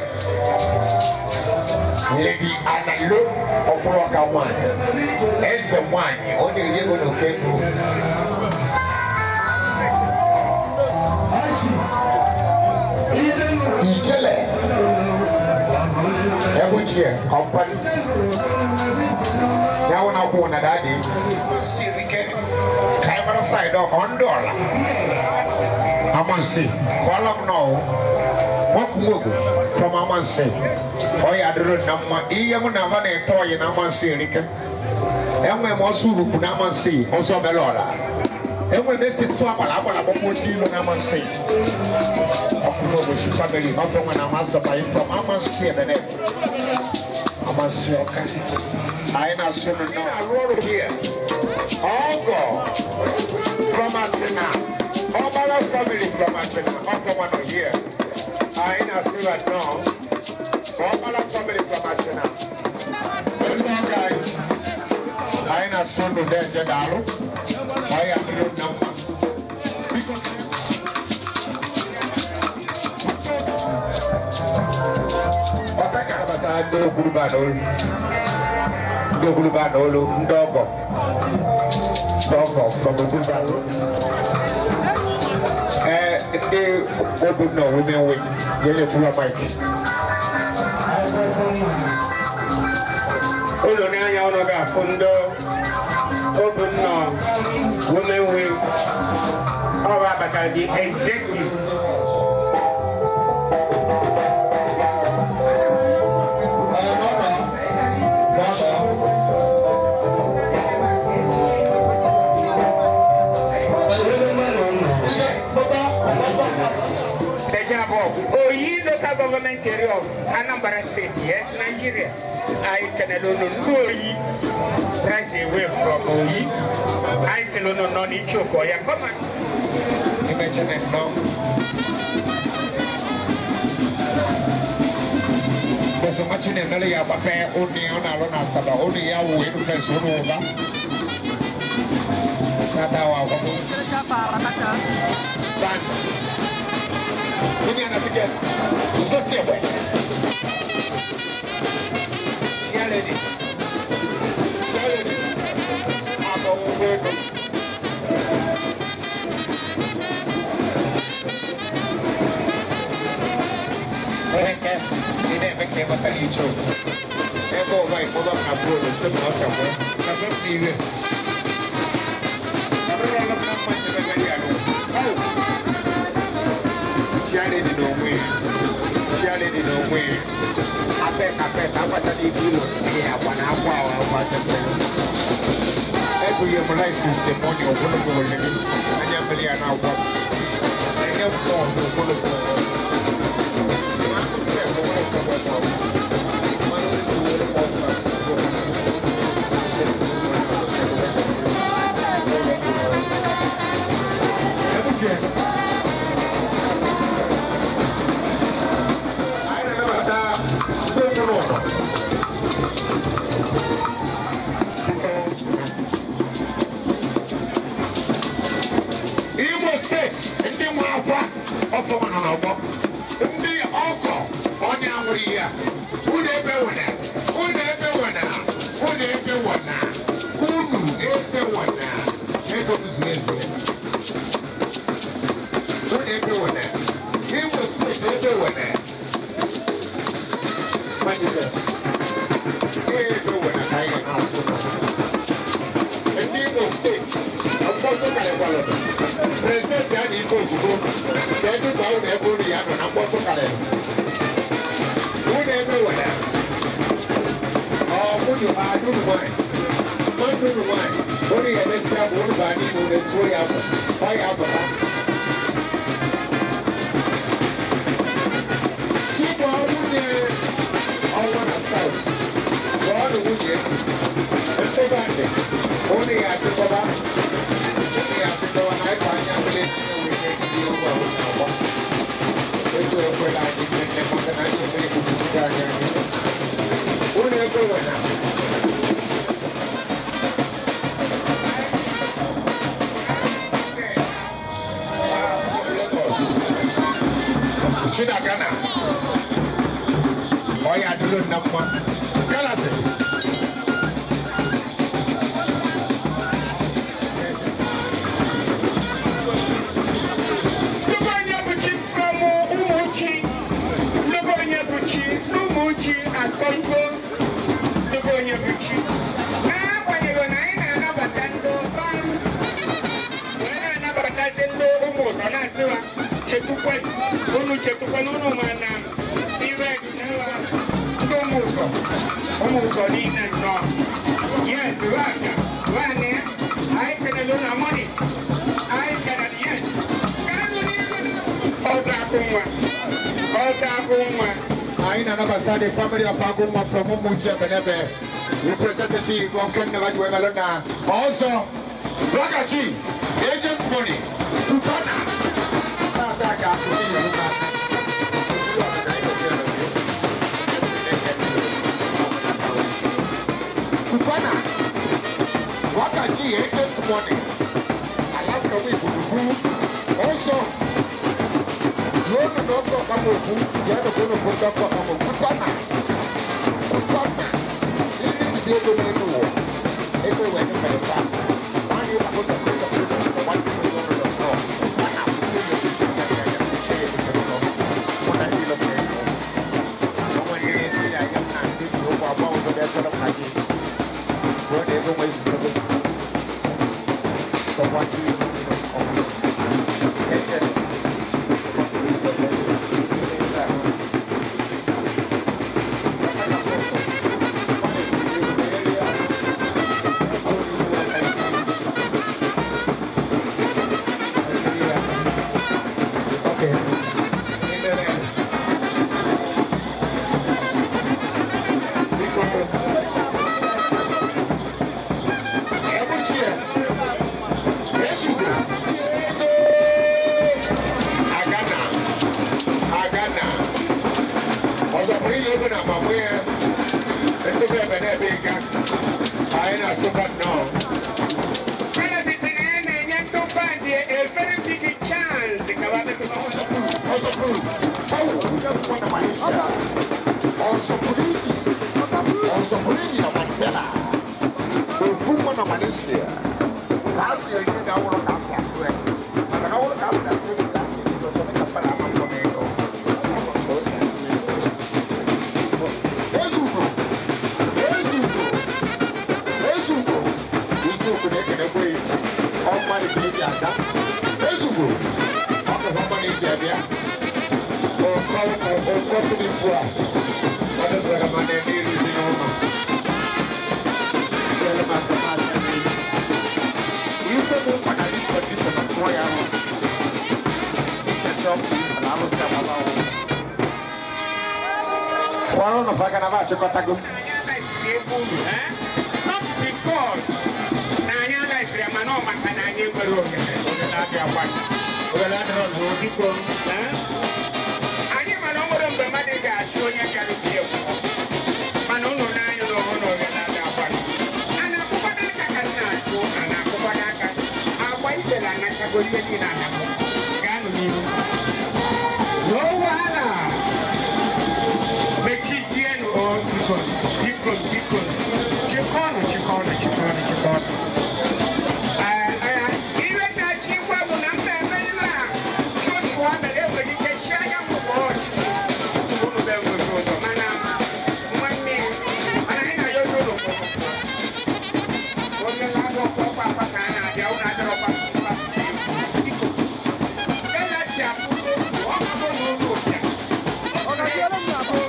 Lady Analo ọkpụrụ ọka nwanyị eze nwanyị ọ na-eri ego na oke ego. Ijele Ebuchie company ya wụ na kwụ na dadi siri ike ka anyị mara saịdị ọ ndị ọla amansi kọọla m nọọ nwoke from amansi ọ ya dịrị na mma ihe mụ na ama na-ete ọyị na amansi erike enwe m ọsọ urukpu na amansi ọsọ bela ọla enwe m esi sụ agbala agbala gbọgbọ ndị ilo na amansi ọkụnogbochi family ọfọ nwe na amasọbaghị from amansi ebene amansi ọka anyị na-asụ nọ na-arụ ọrụ here ọgọ from Achina ọbara family from Achina ọfọ nwe nọ here anyị na-asị right now ọbara family from Achina ndị ọka anyị anyị na-asụ nụ na-eje daalụ ọ ya dịrị na mma biko. Ọta ka anabata ndị okwuruba n'olu. Ndị okwuruba n'olu, ndị ọgọ. Ndị ọgọ from okwuruba n'olu. Ee, ndị Obunna Women Wing, jee nyetụwa mic. Ụlọ n'anya ụnụ ga-afụ ndị Obunna Women Wing. Ọ bụ abatara the executive. Oyi local government area of Anambra State, yes, Nigeria. I can alone Oyi, right away from Oyi. I still don't know Ichoko. Yeah, come on. Imagine it now. Bọsọ nwa Chinemere ya agbape ụnụ ya ọ na-alụ na Asaba, ụnụ ya wụ elu fes ụnụ ụba. Tata wa akwamozu. San. Onye na tiket. Nsosi egbe. Ya lady. Ya lady. Abọ ụgwọ ego. Eke, ị na-eme ka ịmata iche okwu. Ebe ụwa ịkpọba m na foonu sị m na ọ ka nwee. Na be m n'iwe. Ọ bụrụ ọlụ m na mma nchebe ya arụ. Oh! Chialedi n'onwe ya. Chialedi n'onwe ya. Abeg, abeg, agbachala ife ilo nne ya akwa na akwa ahụ akwa tete. Ebunye m rice with the money ogologo ole. Anya mmiri ya na-agwa m. Enye m bọọlụ ogologo. Imo State, ndị nwe akwa ọfọma nọ n'ọgbọ, ndị ọkọ onye anwụrụ ihe a, unu ebe wena, unu ebe wena, unu ebe wena, unu ebe wena, ego m zuru ezu. Unu ebe wena, Imo State ebe wena, my Jesus, ebe wena ka anyị ga na-asụ. Ndị Imo State, mkpọtụ karịkwara. Prezidenti a na ife ozugbo ka eduba unu ebe unu ya nọ na mkpọtụ karịrị. Unu ebe were ọ nwunye unu nwanyị nwanne unu nwanyị unu ya emesịa bụ unu baa n'ime unu etuo ya bụ ọ ya apụta. Sikwa nwunye ọnwa na South, kpọọ nụ nwunye ntụba ndị unu ya achịkọba unu ya achịkọba na ịkọ anya mmiri enweghị ndị ụgwọ ahụ na-agba. Ego ekwela anyị nne maka na anyị mmiri kpuchisiri anyị anya. Unu ego wena. Lagos. Chinagana. Ọ ya adịrị nna mma. Galasi. Nnukwu onye bụ chi from Ụmụchi. Nnukwu onye bụ chi n'Ụmụchi asọmpo. Nnukwu onye bụ chi. N'agbanyeghị na anyị na-anabata ndị ụba wee na-anabatazi ndị ụmụ ụzọ na-asịwa chetukwa unu chetukwa n'ụlọ ma na iwe ndị ụmụ ụzọ ụmụ ụzọ niile nnọọ. Yes, wabịa nwaanyị ya anyị kelele ụlọ money anyị kelele yes. Ọzọ akụ nwa, ọzọ akụ nwa. Anyị na-anabata the family of Agụnwa from Ụmụchi Ebenebe, representative of Kennewa Juwemelo na ọzọ Wagachi, Agent Money, Kupana. Tata ka akụkọ iwu na Kupana, Wagachi, Agent Money, Alaska Wikuduku, ọzọ lónìí dọ́kítọ̀ Kámọ̀kú, díẹ̀ nìkú nìkú dọ́kítọ̀ Kámọ̀kú tọ́nà. Ndị ego n'elu ụwa ego wee dị mere fa nwanne ịgbakọ www.1million.com a na-akwụchi ya ekwuchi ya ya ya kwuchi ya ekwuchi ụlọ mụ na ndị lọbụ na-eso o nwere ihe ndị ya ya m na ndị bi ụgwọ agba ụzọ bịa chọrọ m na gị nso bụrụ na ego nwee zuzoro www.1million.com agent. Not because na anyị alaifere mana ọ maka na anyị nwere ohere ohere adịrọ biko anyị mana o nwere mgbe mmadụ ga-achụ onye bịara ubi egwu mana ụnụ n'anya n'ọhụrụ na ohere adị akwa a na-akwụkwado aka ka m na-achụ a na-akwụkwado aka agba ibela anachago ihe niile anakụ gaanụ n'ihu n'ụwa mechizienụ o biko biko biko chịkọnụ chịkọnụ chịkọnụ chịkọnụ. Ihe na-achị gwa bụ na mmemme ihe a Joshua mere enwere ike chi anyanwụ bụ ọchịchị unu bụ enweghị ụzọ mana nwanne ya mana anyị na-ayọzi ụlọ onye na-agba ọkwa ọkwa akwa ka a na-abịa ụlọ adịrọkwa biko galatia ọ bụ na ụlọ ụbịa ọ ga-abịara m abụọ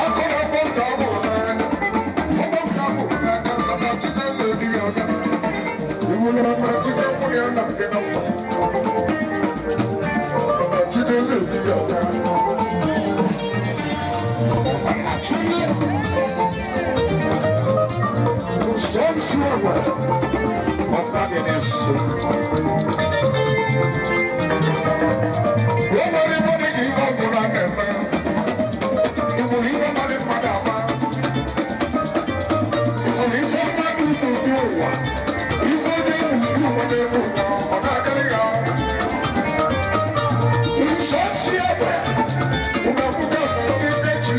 Ọkụ na-akpọ nke ọ bụrụ n'anya. egbe ọkwa dị na-eso. O nwere ife dị ka ihe ọ bụla na-eme. Ifuru ife mmadụ mmadụ ama. Ifuru ife mmadụ n'ụdị ụwa. Ife onye n'ụdị ụwa na-eme ụwa, ọ na-akarị ya. Nsọ ntị egbe, ụmụ akwụkwọ na-eti ndị chi.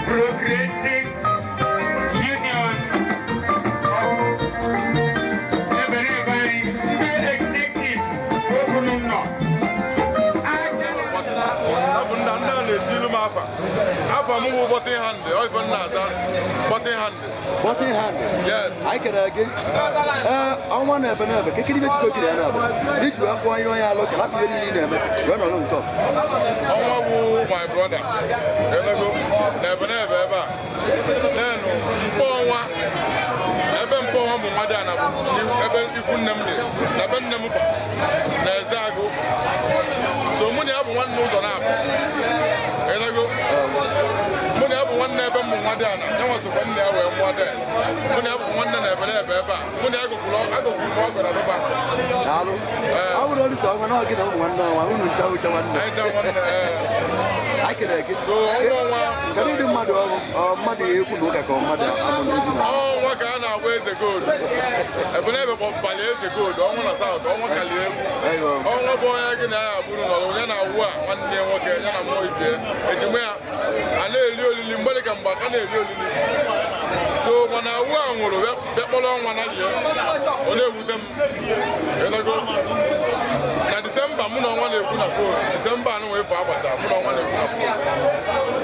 Progressive Union of Ebenebe ndị executive Ogununọ. Ọ bụ nna ndị a na-etilu m afa afa m bụ bọtin hand, ọ ife m na-aza bọtin hand. Button hand. Yes. Anyị kelere gị. Ee, ọnwa na ebe na ebe kekiri ibe chiko jiri ya na abụ iji wee kwụọ ihe onye alụ ka lapụ ihe niile ị na-eme wee nọrọ nke Ọnwa bụ my brother elego na ebe na ebe ebe a nenu mkpọ ọnwa ebe mkpọ ọnwa bụ mmadụ ana bụ ebe ikwu nne m dị na ebe nne m fa na eze agụ, so mụ na ya bụ nwanne ụzọ na-abụ elego. Mụ na ya bụ nwanne ebe m bụ nwa dị ana ya nwa sokwa nne ya wee mụọ dị. Mụ na ya bụ nwanne na ebe na ebe ebe a mụ na ya gụkwuru agụkwuru m ọgọ na beba. Daalụ. Ọ bụrụ olu sọ ọnwa na ọ gị na ụmụ nwanne ọnwa unu ncha ncha nwanne. Anyị ncha nwanne, ee. Anyị kelere gị. So ọnwa ọnwa Kedu ụdị mmadụ ọ bụ? Ọ mmadụ ya ekwu na ụka ka ọ mmadụ amụ n'ezi na Ọnwa ka a na-agba eze gold ebe na ebe kpọpụtara eze gold ọnwa na South ọnwa kalie egwu. Ọnwa bụ onye gị na ya abụrụ nọrọ onye na-awụ a nwanne ya nwoke ya na mmụọ ike ejima ya a na-eli olili mgbe dịka mgbe aka na-eli olili, so mana awụ a nwụrụ bịa kpọrọ ọnwa na lie, ọ na-ewute m. Ịghọtago? Na Disemba mụ na ọnwa na-ekwu na phone, Disemba anụ wee fọ agbacha mụ na ọnwa na-ekwu na phone.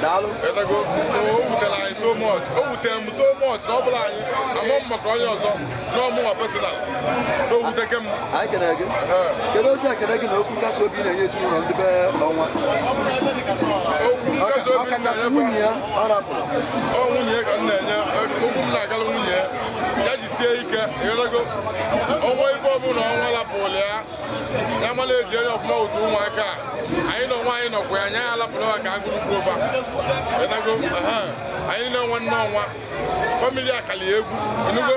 Daalụ. Ịghọtago? So o wutere anyị so much, o wutere m so much na ọ bụla anyị amụ m maka onye ọzọ na ọmụnwa personal na o wuteke m. Anyị kelere gị. Kedu ozi ekele gị na okwu nkasi obi ị na-enye ezinụlọ ndị be ọnwa? Okwu nkasi obi m Ọkachasị na-enye nwunye ya ọ rapụrụ. Ọ nwunye ka m na-enye okwu m na-agala nwunye ya jisie ike. Ịghọtago? Ọnwa ife ọbụla ọnwa lapụrụ ya ya mana eji enye ọfụma otu ụmụaka a anyị na onwe anyị nọkwa ya anya ya alapụrụ ha ka agụrụ kwuoba. Ịghọtago? Ehe. Anyị niile nwanne ọnwa family akali egwu inugo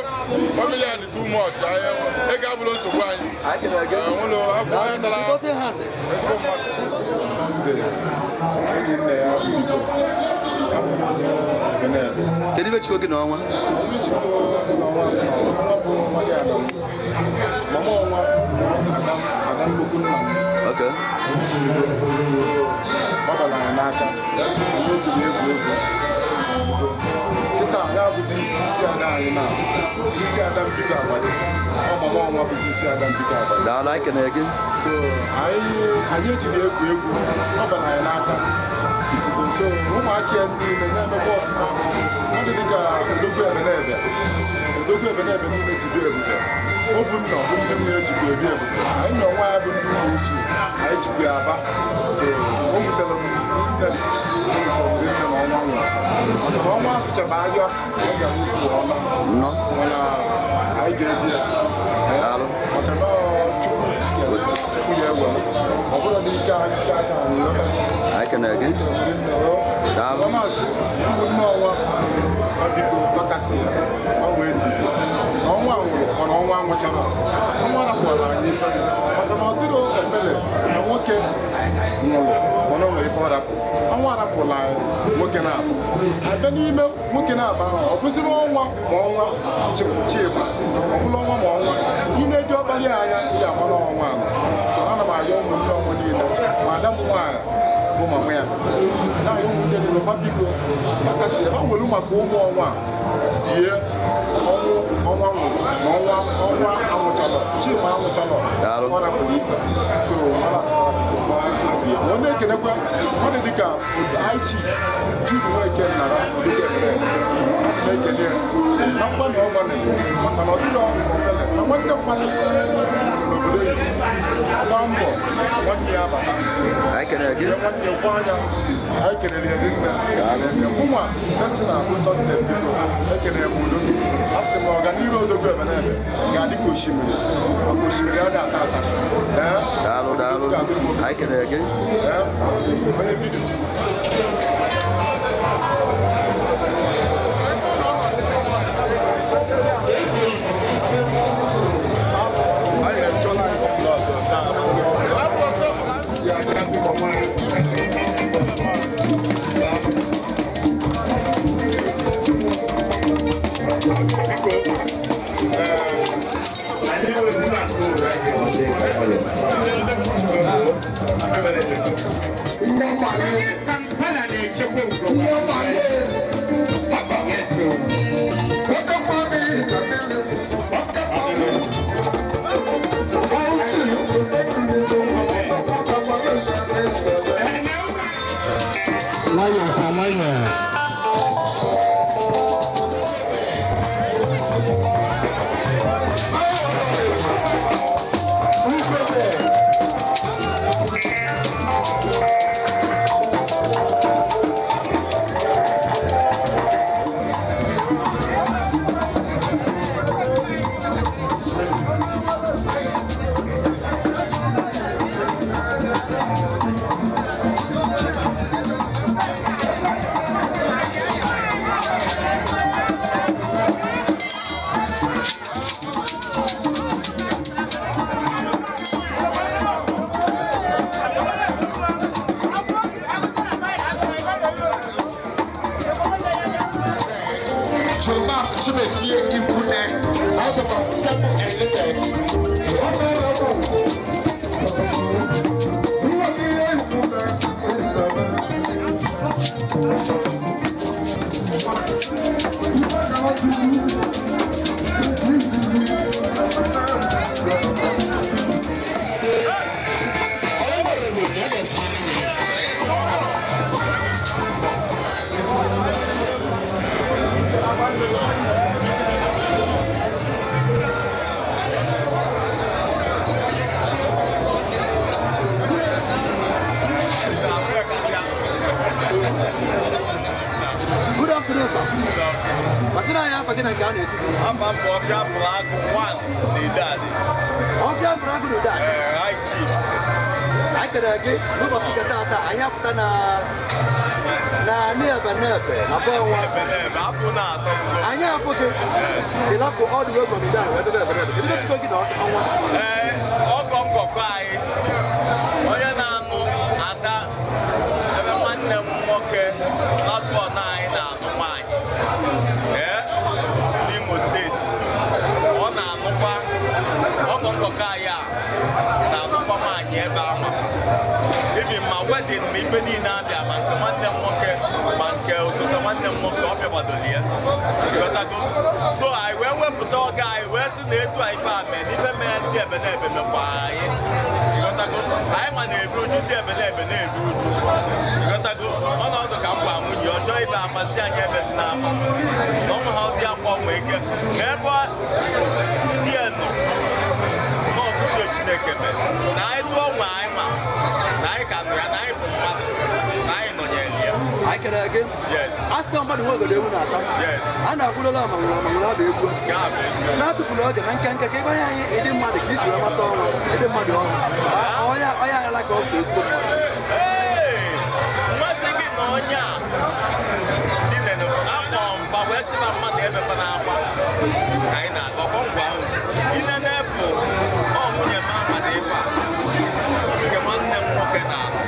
family a dị too much. Anyị ego abụrụ nsogbu anyị. Anyị kelere gị. Ee, nwụlụ abụ onye tara Button hand. ezigbo mmadụ. Sunday, enyi nna ya bụ biko, abụ m onye Ebenebe. Kedu ibe chiko gị na ọnwa? Ebe jikọ mụ na ọnwa bụ na ọnwa bụ nwa dị ana m. Mama ọnwa bụ ada ada nnukwu nna m. Okay. So, ọ bara anyị n'aka. Anyị ejiri egwu egwu. Udo. Kịta ya abụzi isi ada anyị na isi ada mbikọ agbadi. Ọ mama ọnwa bụzi isi ada mbikọ agbadi. Daalụ, anyị kelere gị. So anyị ejiri egwu egwu, ọ bara anyị n'aka ifugo. So ụmụaka ya niile na-emekwa ọfụma, mmadụ dịka odogwu ebenebe, odogwu ebenebe niile jibi ebube obunna bụ ndị mmiri ejikwa ebi ebube anyị na onwe ya bụ ndị ụmụ ojii anyị jikwa ya aba. So o wutere m nne, o wutere m nne na ọnwa nwụrụ maka na ọnwa asụchaba ahịa ọ bịara ụzọ ọma, mana anyị ga-ebi ya maka na ọ Chukwu kere, Chukwu ya ewere ọ bụrụ na ike anyị ike aka anyị ghọtago. Anyị kelere gị. Daalụ. Masị ụmụnne ọnwa fa biko fa kasị ya fa nwee ndidi na ọnwa nwụrụ mana ọnwa nwụchara ọnwa rapụrụ anyị ife maka na ọ dịrị ofele na nwoke nwụrụ mana ọ nwere ife ọ rapụ. Ọnwa rapụrụ anyị nwoke na-abụ abịa n'ime nwoke na-aba ahụ ọ bụziri ọnwa ma ọnwa Chima ọ bụla ọnwa ma ọnwa ime dị ọkpali anya ihe ama na ọnwa anọ. So ana m ayọ ụmụnne ọnwa niile ma ada m nwaanyị bụ mama ya na-ayọ ụmụnne niile fa biko fa kasị fa welu maka ụmụ ọnwa die ọnwụ ọnwa nwụrụ na ọnwa ọnwa anwụchalọ Chima anwụchalọ ọ rapụrụ ife. So ọ na-asị biko gbaa adịye ma ọ na-ekenekwa mmadụ dịka High Chief Jude Nweke Nnara Odogwu Ebere. Ana m ekene ya na mgbanị ọ gbanịrị maka na ọ dịrọ ofele na nwanne mmadụ nwụrụ n'obodo oyibo, gbaa mbọ Nwanne ya bata. Anyị kelere gị. Ihe nwanne kwa anya, anyị kelere ya nne. Mụnwa esi na abụ Sọnde biko, ekelere m udo. A sị m na ọganiru odogwu Ebenebe ga-adị ka osimiri, maka osimiri a na-ata ata. Ee? Daalụ, daalụ. Anyị kelere gị. Ee, asị m, onye vidio. Kampala na-echekwa ugo. Yes, o. Nwayọọ kwa nwayọọ. Choma Chimezie Ikune, House of Assembly and Limited. Good afternoon, sir. Gbasịrị anyị afa gị na nke a na-etu gị. Aba mbọ ọfịa fụrụ agụ 1 na Idadi. Ọfịa fụrụ agụ na Idadi? Ee, high chief. Anyị kelere gị n'ụbọchị nke taata, anyị apụta na na anị Ebenebe na be ọnwa. Ebenebe, afọ na-atọ ugo. Anyị afụ gị. Ị lapụ all the way from Idadi wee bebe Ebenebe. Ebido chikọ gị na ọnwa. Ee, ọgọ ngọkọ anyị, onye na-anụ ada ebe nwanne m nwoke last born anyị na-anụ nwaanyị. Ee, n'Imo steeti. Ọ na-anụkwa ọgọ ngọkọ anyị a na-anụkwa nwaanyị ebe ahụ. Ibi ma wedin ma ife niile abịa ma nke nwanne m nwoke ma nke osote nwanne m nwoke ọ bịakwadoro ya. Ịghọtago? So anyị wee wepụta oge anyị wee sị na etu a ife a mee na ife mee ndị Ebenebe mekwa anyị. Ịghọtago? Anyị ma na-eru uju ndị Ebenebe na-eru uju. Ịghọtago? Ọnọdụ ka m gwa nwunye ọ chọọ ibe akwa si anyị ebezi n'akwa. Na ọnwụ ha ụdị akwa ọnwa ike. Na ebe di ya nọ n'ọkụchi Chineke mere na anyị tụọ nwe anyị ma na anyị ka nọ ya na anyị bụ mmadụ na anyị nọnyere ya. Anyị kelere gị. Yes. A sị na mmadụ nwe ogodo ewu na-ata. Yes. A na-akwụdola amanwụrụ amanwụrụ abụ egwu. Na-atụpụrụ oge na nkenke ka ịgbanye anyị ịdị mmadụ ka isi wee mata ọnwa ịdị mmadụ ọrụ. Onye onye aghara ka ọ bụ ezigbo mmadụ. Ee, mmasị gị na onye a dị nene akpọ mba wee sị na mmadụ ebekwa n'akwa ka anyị na-aga ọkọ ngwa ahụ ile na-efu ọ nwunye m amada ife a nke nwanne m nwoke na-alụ.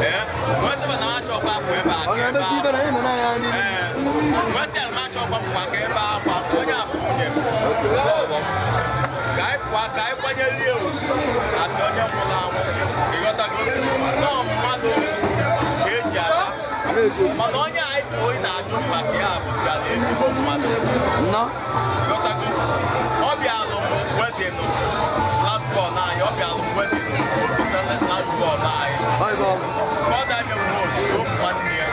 Ee, wee sị na achọkwa apụ ebe a Ọ na-emesi ibe na anyị nọ n'anya n'ihu. Wee sị na m achọkwa pụkwa ka ebe akwa onye a bụ nwunye m lọlọ m ka anyị pụọ ka anyị kwanyelie ozu asị onye nwụrụ anwụ ịghọtago nọọ mmadụ ka eji aga mana onye anyị bụ onye na-ajụ maka ya bụsịa na ezigbo mmadụ ịghọtago ọ bịalụ m wedịnụ last born anyị ọ bịalụ m wedịnụ osote last born anyị ka ọ dabịa mgbe ozugbo ụmụ nwanne ya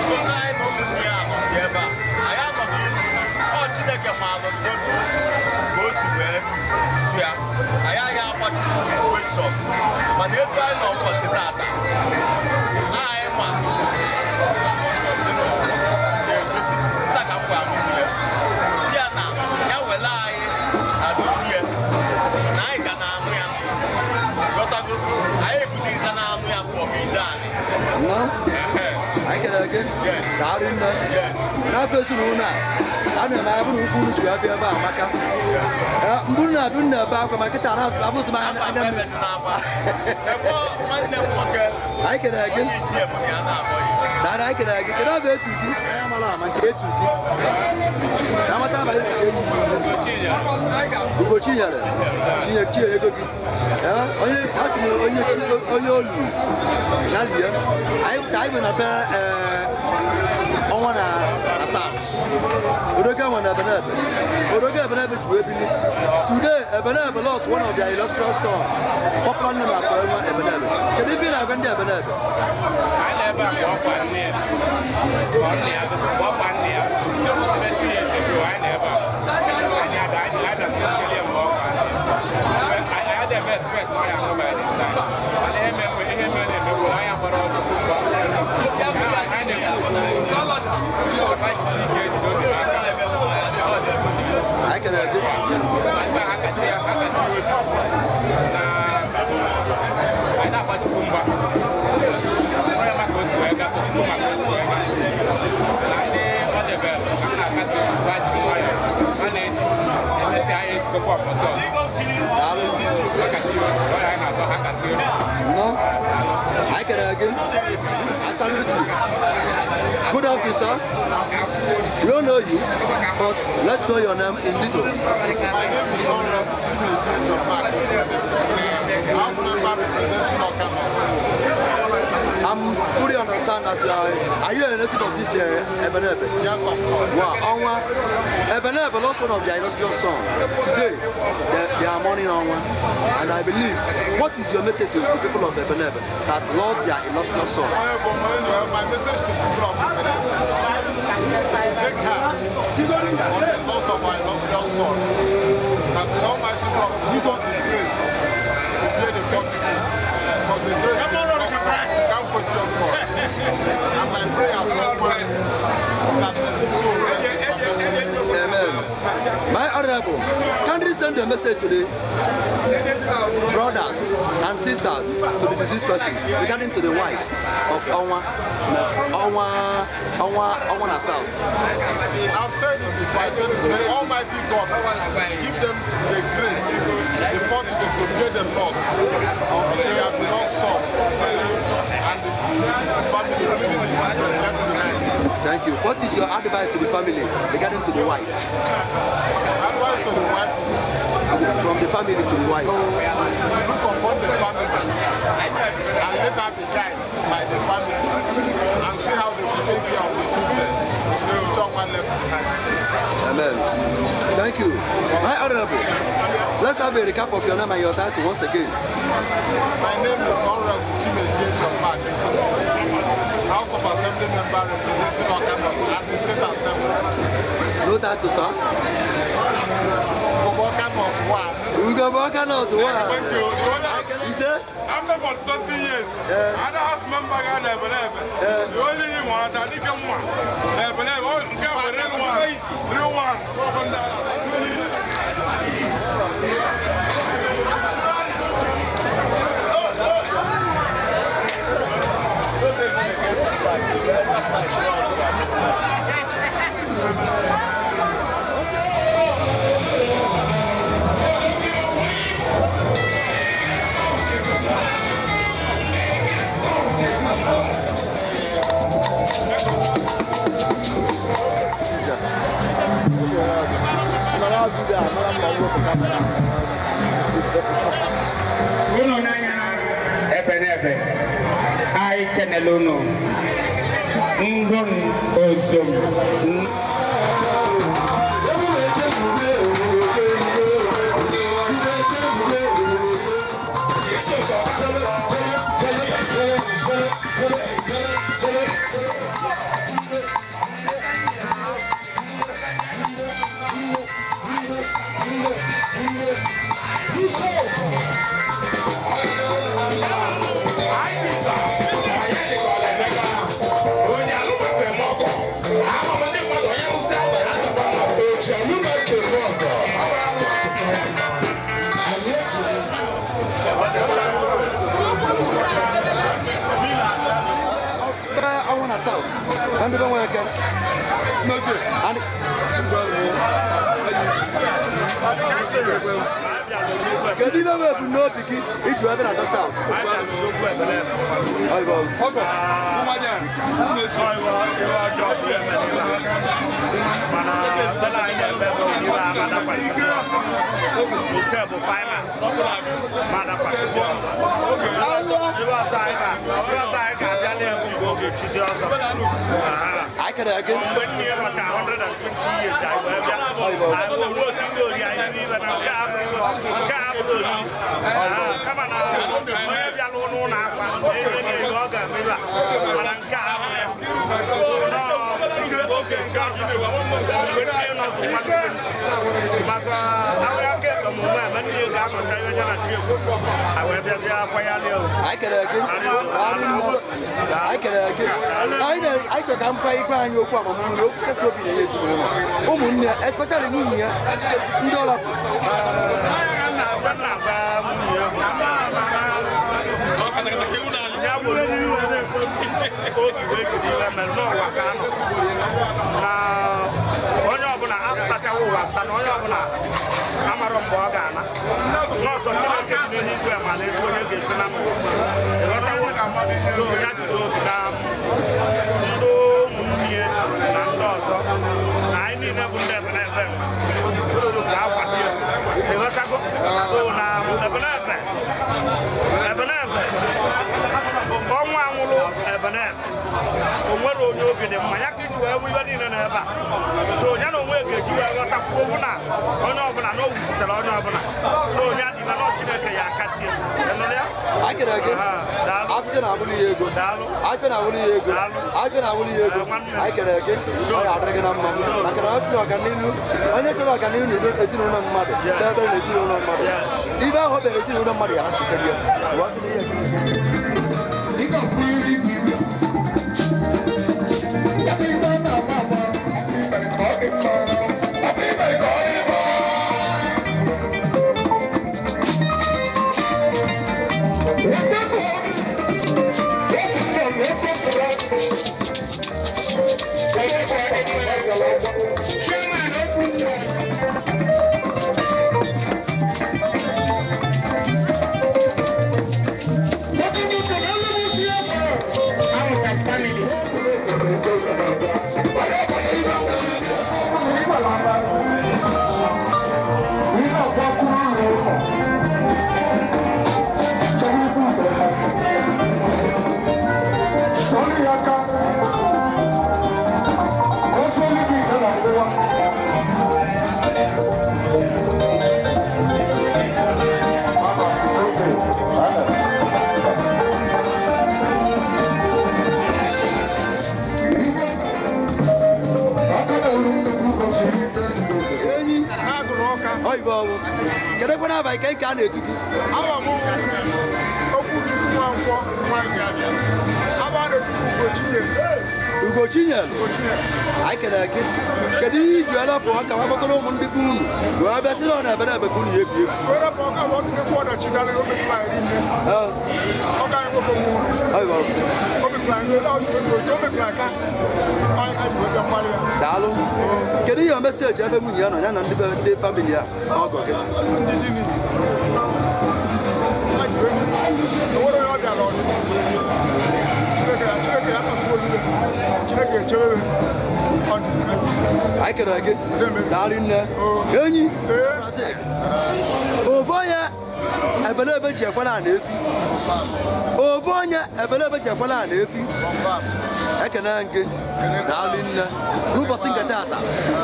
so na anyị na ụmụnne ya anọsi ebe a anyị anọghị iru ọ Chineke maalụ tebụl ka o si wee tụ ya anyị agaghị agbachukwu. foundation. Mana etu anyị nọ ụbọchị tata, anyị ma na-egosi nta ka m gwa nwunye si ya na ya were anyị azụ di ya na anyị ka na-anụ ya, ghọtago? Anyị ebudịta na-anụ ya from ide anyị. Nnọọ. Anyị kelere gị. Daalụ nne. N'afọ ezinụlọ a, a na-eme abụ na ukwu ji abịa ebe a amaka. Ee, mgbe unu na-abịa, unu na-ebe akwa, ma kịta na-asụ abụzụ m anya anya mmiri. Nwanne m nwoke. Anyị kelere gị. Onye ichie bụ na ya na-abọ ya. Daalụ, anyị kelere gị. Kedu abụ etu gị? Anyị amala ama nke etu gị. Ka amata ama etu gị. Ugochinyere. Chinye chinye ego gị. Ee, onye a sị na onye chi onye olu ya lie. Anyị anyị bụ na be ee, ọnwa na na south. Odoge nwe na Ebenebe. Odoge Ebenebe ji wee bili. Today, Ebenebe lost one of their illustrious son, popular name na Nwa Ebenebe. Kedu ife ị na-agwa ndị Ebenebe? Anyị na ebe a ka ọkwa nne ya, ka ọ nne ya, ka ọkwa nne ya. Ebe 2 years ago, anyị na ebe a. Anyị ada anyị ada kwesịrị ya mgbe ọkwa nne ya. Anyị ada eme expect na ọ ya anụ by this time. Mana ihe mere ihe mere na-emegbu anyị agbara ọdụ mgba. Anyị na-ekwu okwu ka anyị jisi ike jide obi n'aka. Anyị kelere gị. Mgbe ha kacha ha kacha obi na anyị na-agba Chukwu mgba. Onye ma ka o si wee gaa, so Chukwu ma ka o si wee gaa. Na ndị ọ debere, ha na-akasi obi sị ha jiri nwayọọ, ha na-eji emesịa anyị ezukọkwa ọsọ ọzọ. Ha kasị obi, ọ anyị na-atọ ha kasị obi. Nnọọ. Anyị kelere gị. I salute you. Good afternoon, sir. We don't know you, but let's know your name in details. My name is Honorable Chimezie John Mark, House member representing Awka North. I'm fully understand that you are you a native of this Ebenebe? Yes, of course. Wow, Onwa. Ebenebe lost one of their illustrious sons. Today, they are mourning Onwa. And I believe, what is your message to the people of Ebenebe that lost their illustrious son? Well, my message to people of Ebenebe is to take heart on the loss of our illustrious son, that the Almighty God give us the grace to bear the fortitude, because the grace is not, can't question God. And my prayer to Almighty is that may the soul rest in perfect peace. Amen. My honorable, can you send a message to the brothers and sisters to the deceased person regarding to the wife of Onwa, Onwa, Onwa, Onwa na South? I've said it before, I said it, the Almighty God give them the grace, the fortitude to bear the loss of their beloved son and the family, including the children left behind. Thank you. What is your advice to the family regarding to the wife? Advice to the wife is From the family to the wife. Look upon the family and let her be guided by the family and see how they will take care of the children which one left behind. Amen. Thank you. My honorable, let's have a recap of your name and your title once again. My name is Honorable Chimezie John Mark, House of Assembly member representing Awka North at the State Assembly. No title, sir. Ugbo Awka North 1. Ugbo Awka North 1. Thank you. You say? After 40 something years, other house member got Ebenebe. The only thing one that he can want. Ebenebe, oh, nke a bụ real one. Real one. Unu n'anya Ebenebe, anyị kenele unu ndụ ozom. Thank you. Na ndị be Nweke. Kedu ibe bụ ebumnobi gị iji wee bịa na North South? Oyibo. Nke bụ final madakwasị ibe ọzọ anyị ga-abịala ya bụ mgbe oge chi dị ọzọ, mgbe nne ya nọcha 120 years anyị wee bịa anyị owu otu ihe ori anyị n'ime ibe na nke a bụrụ nke a bụrụ oriri, kama na onye bịala ụlọ ụlọ akwa enye na ego ọ ga-eme ibe a, mana nke a abụrụ ya. So oge chi ọzọ mgbe nne nọzụ 120 maka ahụya aka ekpe omume eme nne ya ga-anọcha ihe ya na chi egwu a wee bịa bịa akwa ya lie. Anyị kelere gị. Anyị kelere gị. Anyị chọrọ ka m gwa igwe anyị okwu agbamume na okwu nkasi obi na-enye ezinụlọ, ụmụnne ya, especially nwunye ya, ndị ọ lapụ. Ya were obi wee jide ihe mere n'ụwa ka anọ na onye ọbụla apụtachawa ụwa pụta na onye ọbụla amarọ mgbe ọ ga-ana n'ọtọ. Chineke dị n'eluigwe mana etu onye ga-esi na mba ịghọtawo. So ya jide obi na ndị ụmụnne na ndị ọzọ na anyị niile bụ ndị ebenebe ga-akwado ya, ịghọtago. So na ebenebe ebenebe ọnwa anwụrụ ebenebe o nwere onye obi dị mma ya ka iji wee bụ ibe niile na ebe a. So ya na onwe ga-eji wee ghọtakwuo okwu na onye ọbụla na o wuputere onye ọbụla. So onye adịbe na Chineke ya akasie. Ị nụrụ ya? Anyị kelere gị. Afịfịa na-abụrụ ya ego. Afịfịa na-abụrụ ya ego. Afịfịa na-abụrụ ya ego. Anyị kelere gị. Ọ ga-adịrị gị na mma. Maka na ọ sị na ọganihu, onye chọrọ ọganihu n'udo ezinụlọ mmadụ, kpee ekpere na ezinụlọ mmadụ. Ibe ahụ o kpere ezinụlọ mmadụ ya achitere ya. Ọ sị na ihe ekele. Enyi. Oyibo ọnwụ. Kedu ekwe n'abalị ka nke a na-etu gị? Awa m Okwuchukwu Nwankwọ Nwanyị. Aba na-etukwu Ugochinyere. Ugochinyere. Anyị kelere gị. Kedu ihe iji wee lapụ ọka wee gbakọrọ ụmụ ndị be unu wee bịa sị na ọ na-ebere ebe ka unu ya ebi ebi? Were pụ ọka bụ nnukwu ọdachi dara o metụrụ anyị rinne. Ọka anyị nwoke nwe ụlọ. Oyibo ọnwụ. O metụrụ anyị o metụrụ aka. Anyị ka ji wee bịa mgbalị ya. Daalụ. Kedu ihe meseji ebe nwunye ya nọ ya na ndị ndị famili ya na ọgọ gị? Ndị di ni. Ha ji wee enwere onye ọ bịara ọchụ. Chineke ya Chineke ya tọtụ olile. Chineke echebebe. Ọ dị ka Anyị kelere gị. Daalụ nne. Enyi. Ofu onye ebelebe ji ekwela na efi. Ofu onye ebelebe ji ekwela na efi. Ekene gị. Daalụ nne. N'ụbọchị nke taata,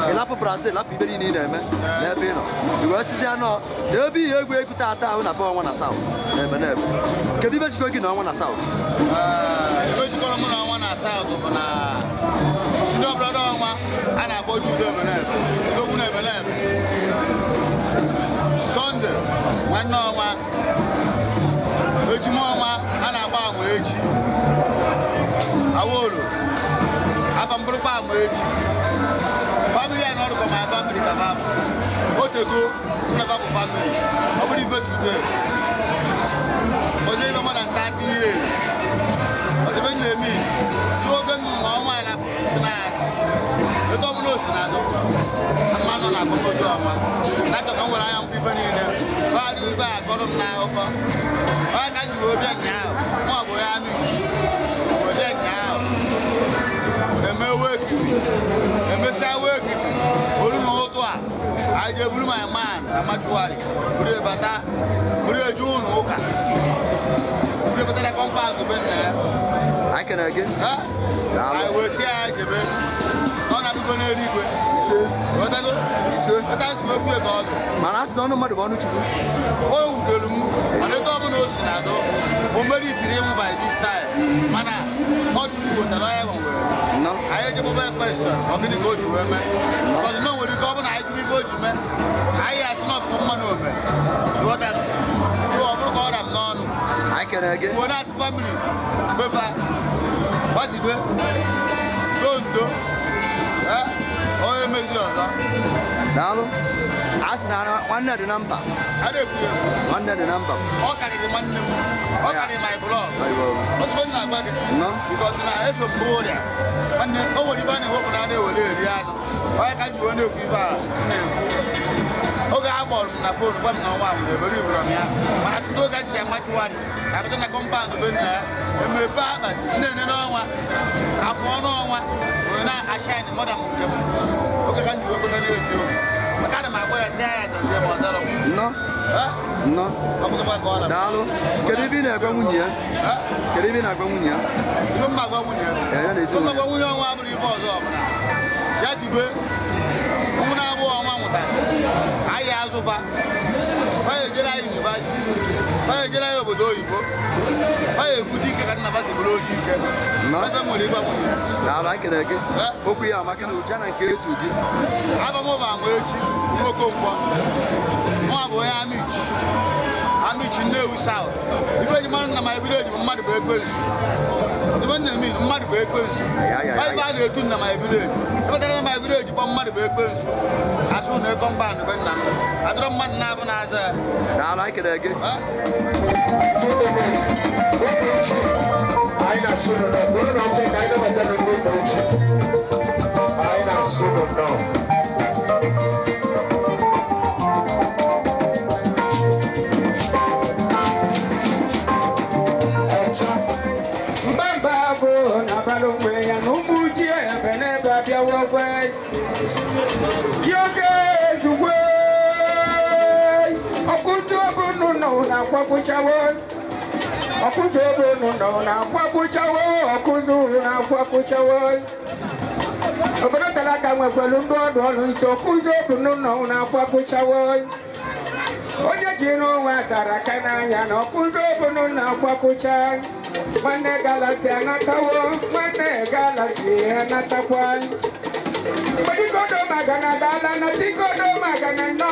ị lapụ Brazil, lapụ ibe niile ị na-eme n'ebe ị nọ. I wee sisi anọ na ebe ihe egwu egwu taata ahụ na be ọnwa na South na Ebenebe. Kedu ibe jikọ gị na ọnwa na South? Ebe jikọrọ mụ na ọnwa na South bụ na senior brother ọnwa a na-akpọ Jude Ebenebe, Odogwu na Ebenebe. Sunday nwanne ọnwa, ejima ọnwa a na-akpọ Ama Echi. Awolo, afa mbụrụkpa Ama Echi. Family a nọrụkọ ma family ka fa bụ. Otego nna fa bụ family. Ọ bụrụ ife today. Ọzọ ife more than 30 years. Ọzọ ife na-eme. So oge nụ na ọnwa a napụrụ si ọbụla o si na-adụ mma nọ na akwamozu ọnwa na-achọ ka m nwere anya mfụ ife niile ka ọ adịghị ife a akọrọ m n'akụkọ onye ka m ji wee bịa nyaahụ mụ ọ bụ ya amichi wee bịa nyaahụ eme wekiri emesịa wekiri olu na ụtụ a anyị jee buru my man na mortuary buru bata buru eju ụlọ ụka buru bata na compound be nna ya. Anyị kenere gị. Anyị wee si ya jebe ọ na-adịgo n'eluigwe. Ghọtago? Ghọta nsi okwu ka ọ dụ. Mana a sị na ọnụ mmadụ bụ ọnụ Chukwu. O wutere m mana etu ọbụla o si na-adụ o meritiri ịnwụ by this time mana ọ Chukwu wetara ya gbanwere anyị ejebụba question ọ gịnị ka o ji wee mee because na o nwere ike ọ bụ na anyị jụrụ ife o ji mee anyị asị na ọkụkọ mmanụ ome. Ghọtara? So ọ bụrụ ka ọ ra m n'ọnụ. Anyị kenere gị. Mgbe na-asị family mbefa gbadibe ndo onye mezi ọzọ. Daalụ. A sị na nwanne dị na mba. A na-ekwu ekwu. Nwanne dị na mba. Ọ karịrị nwanne m. Ọ karịrị my blood. Ọtụtụ m na-agwa gị. Because na eso m bụrụ ọrịa. Nwanne o nwere ife a na-ewepụ na a na-ewere eri anụ. Onye ka m ji wee na-ekwu ife a m na-ekwu. Oge a kpọrọ m na phone gwa m na ọnwa nwụrụ ebere iburu m ya mana tutu oge ajiji amachụwarị abịta na compound be nna ya emepe akpati na-ene n'ọnwa afọ ọnụ ọnwa wee na-ashine mọda m nke m oge ka m ji wee kweta n'eziokwu maka ana m agwa ya si ya azazie ma ọ zara m. Nnọọ. Nnọọ. Daalụ. Kedu ife ị na-agwa nwunye ya? Kedu ife ị na-agwa nwunye ya? Ife m na-agwa nwunye ya? Ya na Ife m ezinụlọ. na-agwa nwunye ọnwa abụrụ ife ọzọ ọbụla ya dibe ụmụ na-abụọ ọnwa mụtara anyị azụfa fa ejere anyị university fa ejere anyị obodo oyibo fa ebute ike ka nna fa si bụrụ onye ike ebe m nwere ịgwa nwunye ya. Daalụ, anyị kenere gị. Okwu ya amaka na uche na nke etu gị. Aba m bụ Amaechi Nwokonkwọ. Mụ bụ onye Amichi Amichi Nnewi South. Ife eji mara nna my village bụ mmadụ bụ ekwensu. Ife nna m mmadụ bụ ekwensu. Ife a na-etu nna my village ebatara na my village bụ mmadụ bụ ekwensu. Asụ na compound be nna m adọrọ mmadụ na-abụ na-aza ya. Daalụ, anyị kenere gị. Anyị na-asụ nọ nọ, bụrụ na ọchị ka anyị nabata ndị ụmụ ochie. Anyị na-asụ nọ nọ. Mbamba bụ n'abalị onwe ya na ụmụ ji ebe n'ebe abịawo gwe. Yoge ezugwe ọkụzụ ọbụnụ nọ na-akwapụchawo ọkụzụ ọbụnụ nọ na-akwapụchawo ọkụzụ na-akwapụchawo obodo tara aka nwekwelu ndị ọdụ ọrụ nso ọkụzụ ọbụnụ nọ na-akwapụchawo onye ji n'ụwa tara aka n'anya na ọkụzụ ọbụnụ na-akwapụcha nwanne galasi anatawo nwanne galasi anatakwa mgbedikodo magana dala na tikodo magana nọ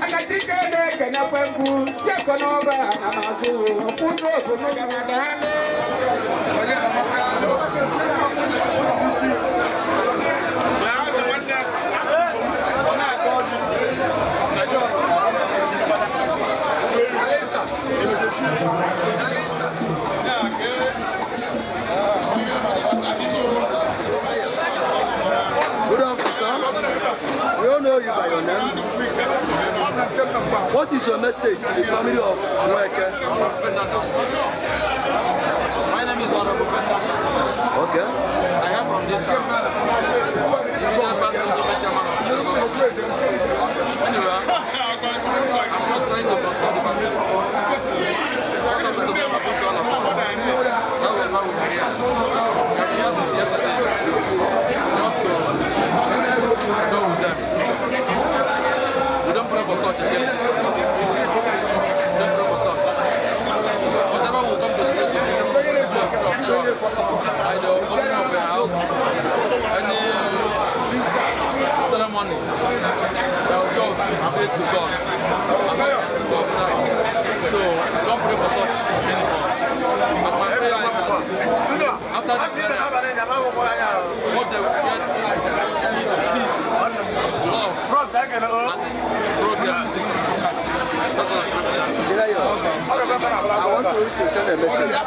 anatikede kenekwe mgbu jekọ n'ọba na mazụ ọkụzụ ọbụnụ gana dala. Good afternoon, sir. We all know you by your name. What is your message to the family of Nweke? My name is Honorable Ferdinand. Okay. I am from this town. The South Government Chairman of Lagos. Anyway, I'm just trying to console the family. What happened to them happened to all of us. That was why we are here. We have been here since yesterday. Just to go with them. We don't pray for such again in this country. We don't pray for such. Whatever will come to the news, will be of joy. Either opening of a house, any ceremony that will go praise to God and not for funeral. So don't pray for such anymore. And my prayer is that after this burial, what they will get is peace, love, and progress to this family. That's what I pray for them. I want you to send a message. A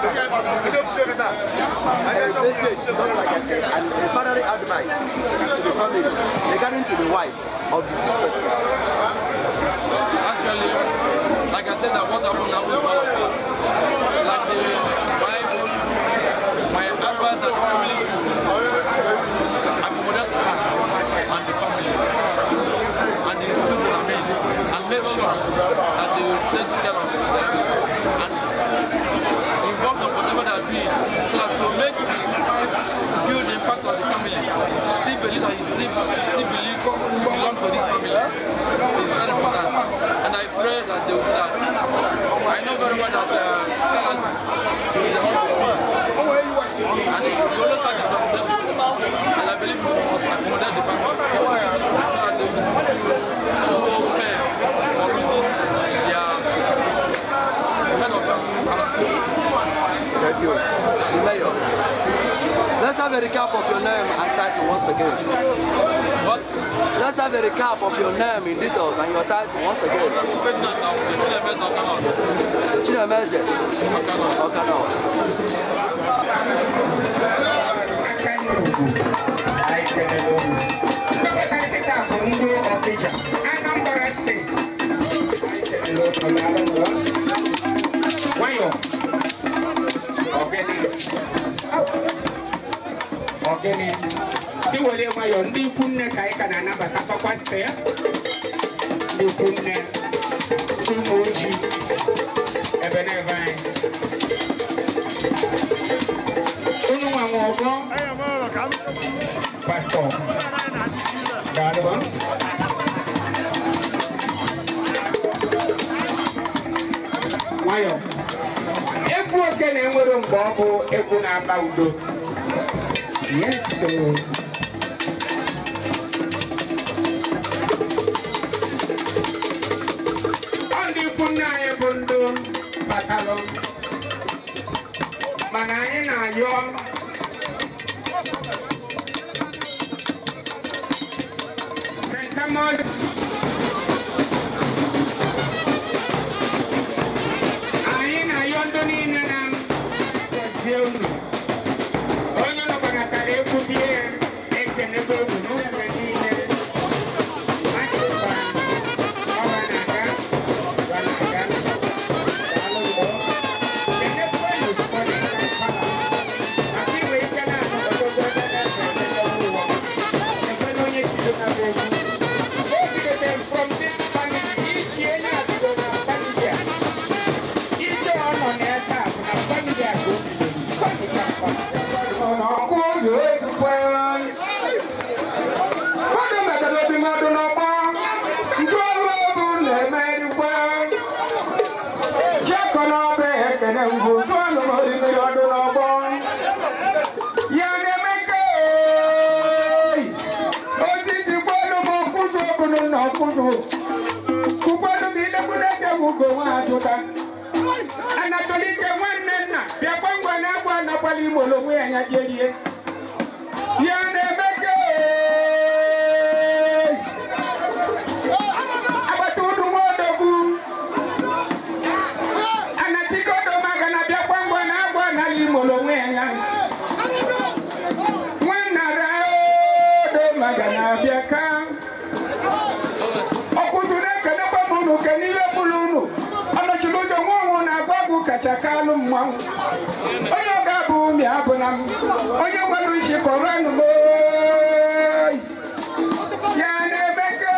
message, just like a fatherly advice to the family regarding to the wife of the deceased person. Actually, like I said, that what happened happens to all of us. Like the wife, my advice that the family should accommodate her and the family and the children, I mean, and make sure that they will take care of them and involve them whatever they are doing, so that to make the wife feel the impact of the family, still believe that she still believe belong to this family. So it's very important, and I pray that they will do that. I know very well that Kalas is a man of peace, and he always like to accommodate people, and I believe we must accommodate the family so that they will not feel so pain for losing their head of household. Thank you. The mayor. Let's have a recap of your name and title once again. What? Let's have a recap of your name in details and your title once again. Chinemeze Okanot. Anambra State. Nwayọ. Ogene. Ogene. Si were nwayọ, ndị ikwu nne ka anyị ka na-anabata tọkwa site ya. Ndị ikwu nne, ndị ụmụ ojii, ebe na-ebe anyị. Unu nwa nwe ọgọ. Pastọ. Daalụ. Nwayọ. Egwu ogene enwere mgbe ọ bụ egwu na-aba udo. Yes, so. Ọ ndị ikwu nne anyị bụ ndụ batalụ, mana anyị na-ayọ St. Thomas anyị na-ayọ ndụ niile na gọzie unu. Onye nọgbanatara egwu bie ekenego unu n'ụzọ niile. Mmadụ ọba na-aga, ọba na-aga. Daalụ nọ. Kenekwenụ ụfọdụ ndị mkpala. Maka inwe ike na-anọgọdogo ebe na-efe ebe ụwa. Ekwena onye jido na bụ egwu. O bidoro from this family, iji enye abido na family a. Ije ọ nọ na ya taa bụ na family a ka o bidoro. Family ka ọkụ ụzọ ezukwe. Mmadụ metara obi mmadụ n'ọgbọ. Nju ọrụ ọbụ na-emerikwe. Chiakọ n'ọba ekene ngwu tụọ ọnụ m orimiri ọdụ n'ọgbọ. Ya na-eme ke osisi kwelu m ọkụzụ ọbụnụ na ọkụzụ. Ụfọdụ bụ ilekwuneke bụ ugo nwa achụta. Anatolike nwanne nna bịakwa ngwa na-agwa anakwala Imo n'onwe ya ya jerie. Ya na-eme ke agbata ụdụ nwaodogwu. Anatikodomaga na bịakwa ngwa na-agwa n'ala Imo n'onwe ya ya. Nwanna odomaga na-abịa ka ọkụzụ na-ekenekwa m unu ke n'ihe bụrụ unu. Ọnọchiri ụzọ nwa onwe na-agwa bụ kacha kalụ mmanwụ. Onye ọ ga-abụ umi abụna m. Onye nwere isi kọrọ anụ m oyi. Ya na-eme ke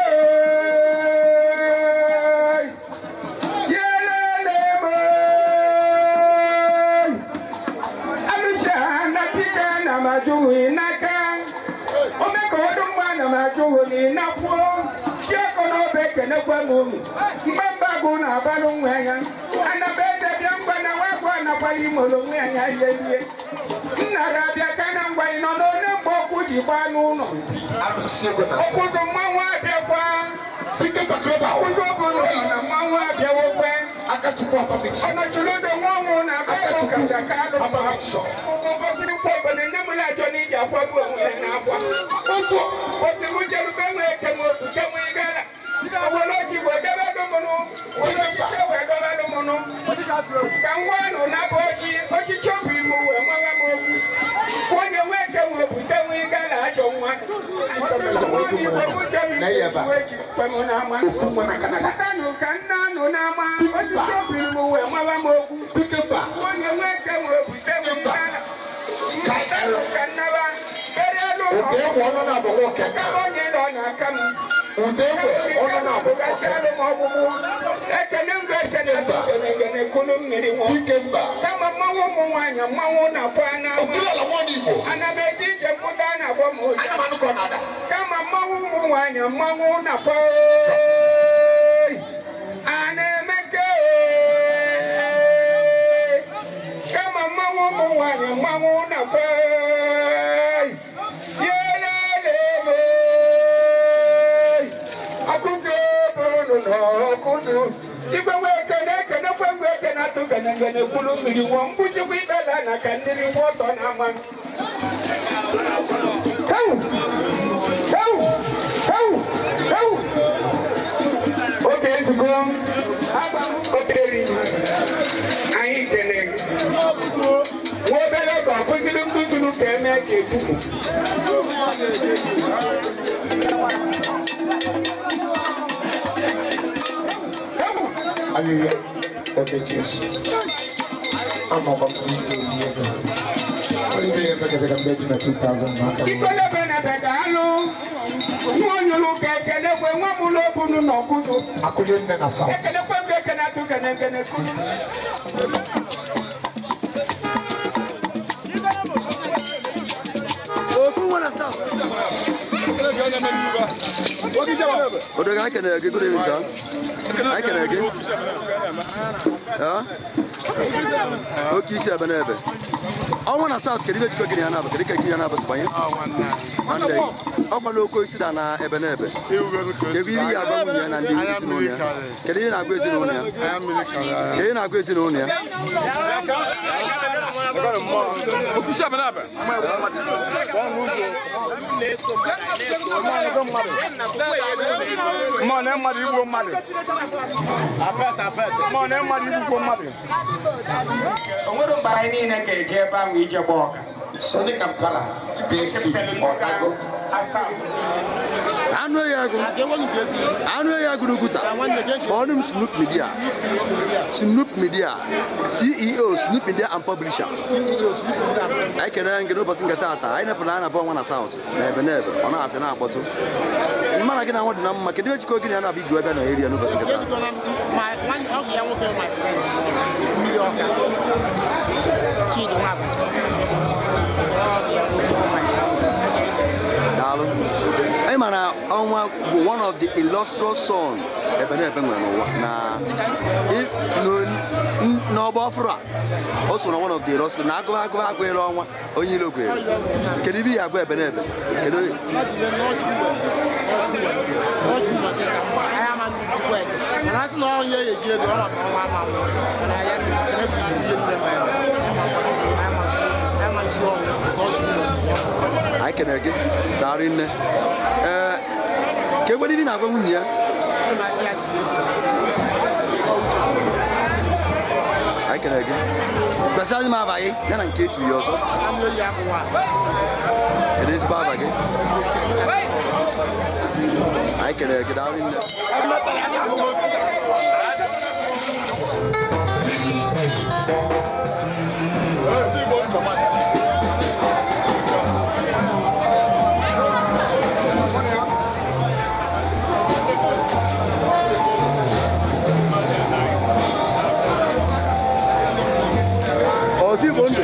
oyi. Ya na-ele m oyi. Alụsha na dike na m ajụghị n'aka. Ome ka ọdụ mma na m ajụghị n'akwụọ. Chiakọ n'ọba ekenekwa m unu. Mgbamba agụ na-abalụ nwa ya. Anaba eze bịa ngwa na nwagwọ anakwala Imo n'onwe ya ya rie rie. Nna ga-abịa ka na ngwa ị nọ n'one mgbe ọkụ ji gbaa n'ụlọ. Ọkụzụ mmanwụ abịakwa. Ọkụzụ ọbụla nọ na mmanwụ abịawokwe. Ọnọchiri ụzọ nwa ọnwụ na-abụ ọkụ kacha ka alụ ụbọchị nkwọ obodo nne m na-achọ n'iji akwagbu onwe ya n'akwa. Ụkwụ osi m jerube nwee eke m otu chenwe ịgala. Owolo ji wee debe dụmụnụ, wolo ji che wee dọba dụmụnụ. nụ ka nwa nụ na-abụ ochi ochichi obi m wee nwewe m okwu onye nweke nwe bute nwe ịga na ajọ nwa pụtanụ ka nna nụ n'ama osisi obi m wee nwewe m okwu onye nweke nwe bute nwe ịga na ka nnaba onye nọ n'aka m ekene mbụ ekene ekene kulu mmiri nwụọ kama mmanwụ ụmụ nwaanyị mmanwụ na-akwa n'ama ana m eji ije mpụta na-agba m ụjọ kama mmanwụ ụmụ nwaanyị mmanwụ na-akwa a na-emeke kama mmanwụ ụmụ nwaanyị mmanwụ na-akwa akụzi igwe nweke na-ekenekwe ngwe eke na-atụ genegene kwuru mmiri nwụọ mkpuchikwa ikpela na ka mmiri gwụ ọtọ na-ama oge ezigbo okeri anyị kene nwa obere oge ọ kụziri nkụziri ka emee ka ekwufu. Hallelujah. Okay, Jesus. I'm about to say here. Odoga, I can good evening, sir. I can again. Okay, sir, Benebe. I want to start getting another, one day. I'm going to sit down Ebenebe. Sonny Kampala, BC, Otago. Anụ ya agụ n'Uguta. Ọnụ m Snoop Media. Snoop Media. CEO Snoop Media and Publisher. Anyị kelere gị n'ụbọchị nke taata. Anyị nepụrụ anya na ọnwa na South na ebe na ebe ọ na-afịa na-akpọtụ. Mma gị na nwa dị na mma, kedu ejikọ gị na ya na-abịa iji wee bịa na eri ya n'ụbọchị nke taata? Daalụ. Anyị ma na ọnwa bụ one of the illustrious son Ebenebe nwere n'ụwa na n'ọgba ọfụrụ a o so na one of the illustrious na agụ agụ agụ elu ọnwa onye ilo gwere. Kedu ibe ya agụ Ebenebe? Kedu anyị kenere gị daalụ nne. Ee, ka ekwere ibi na-agwa nwunye ya? Anyị kenere gị. Gbasara m aba gị ya na nke etu ya ọzọ. Kedu ezigbo aba gị? Anyị kenere gị daalụ nne. Ozigbo ndụ.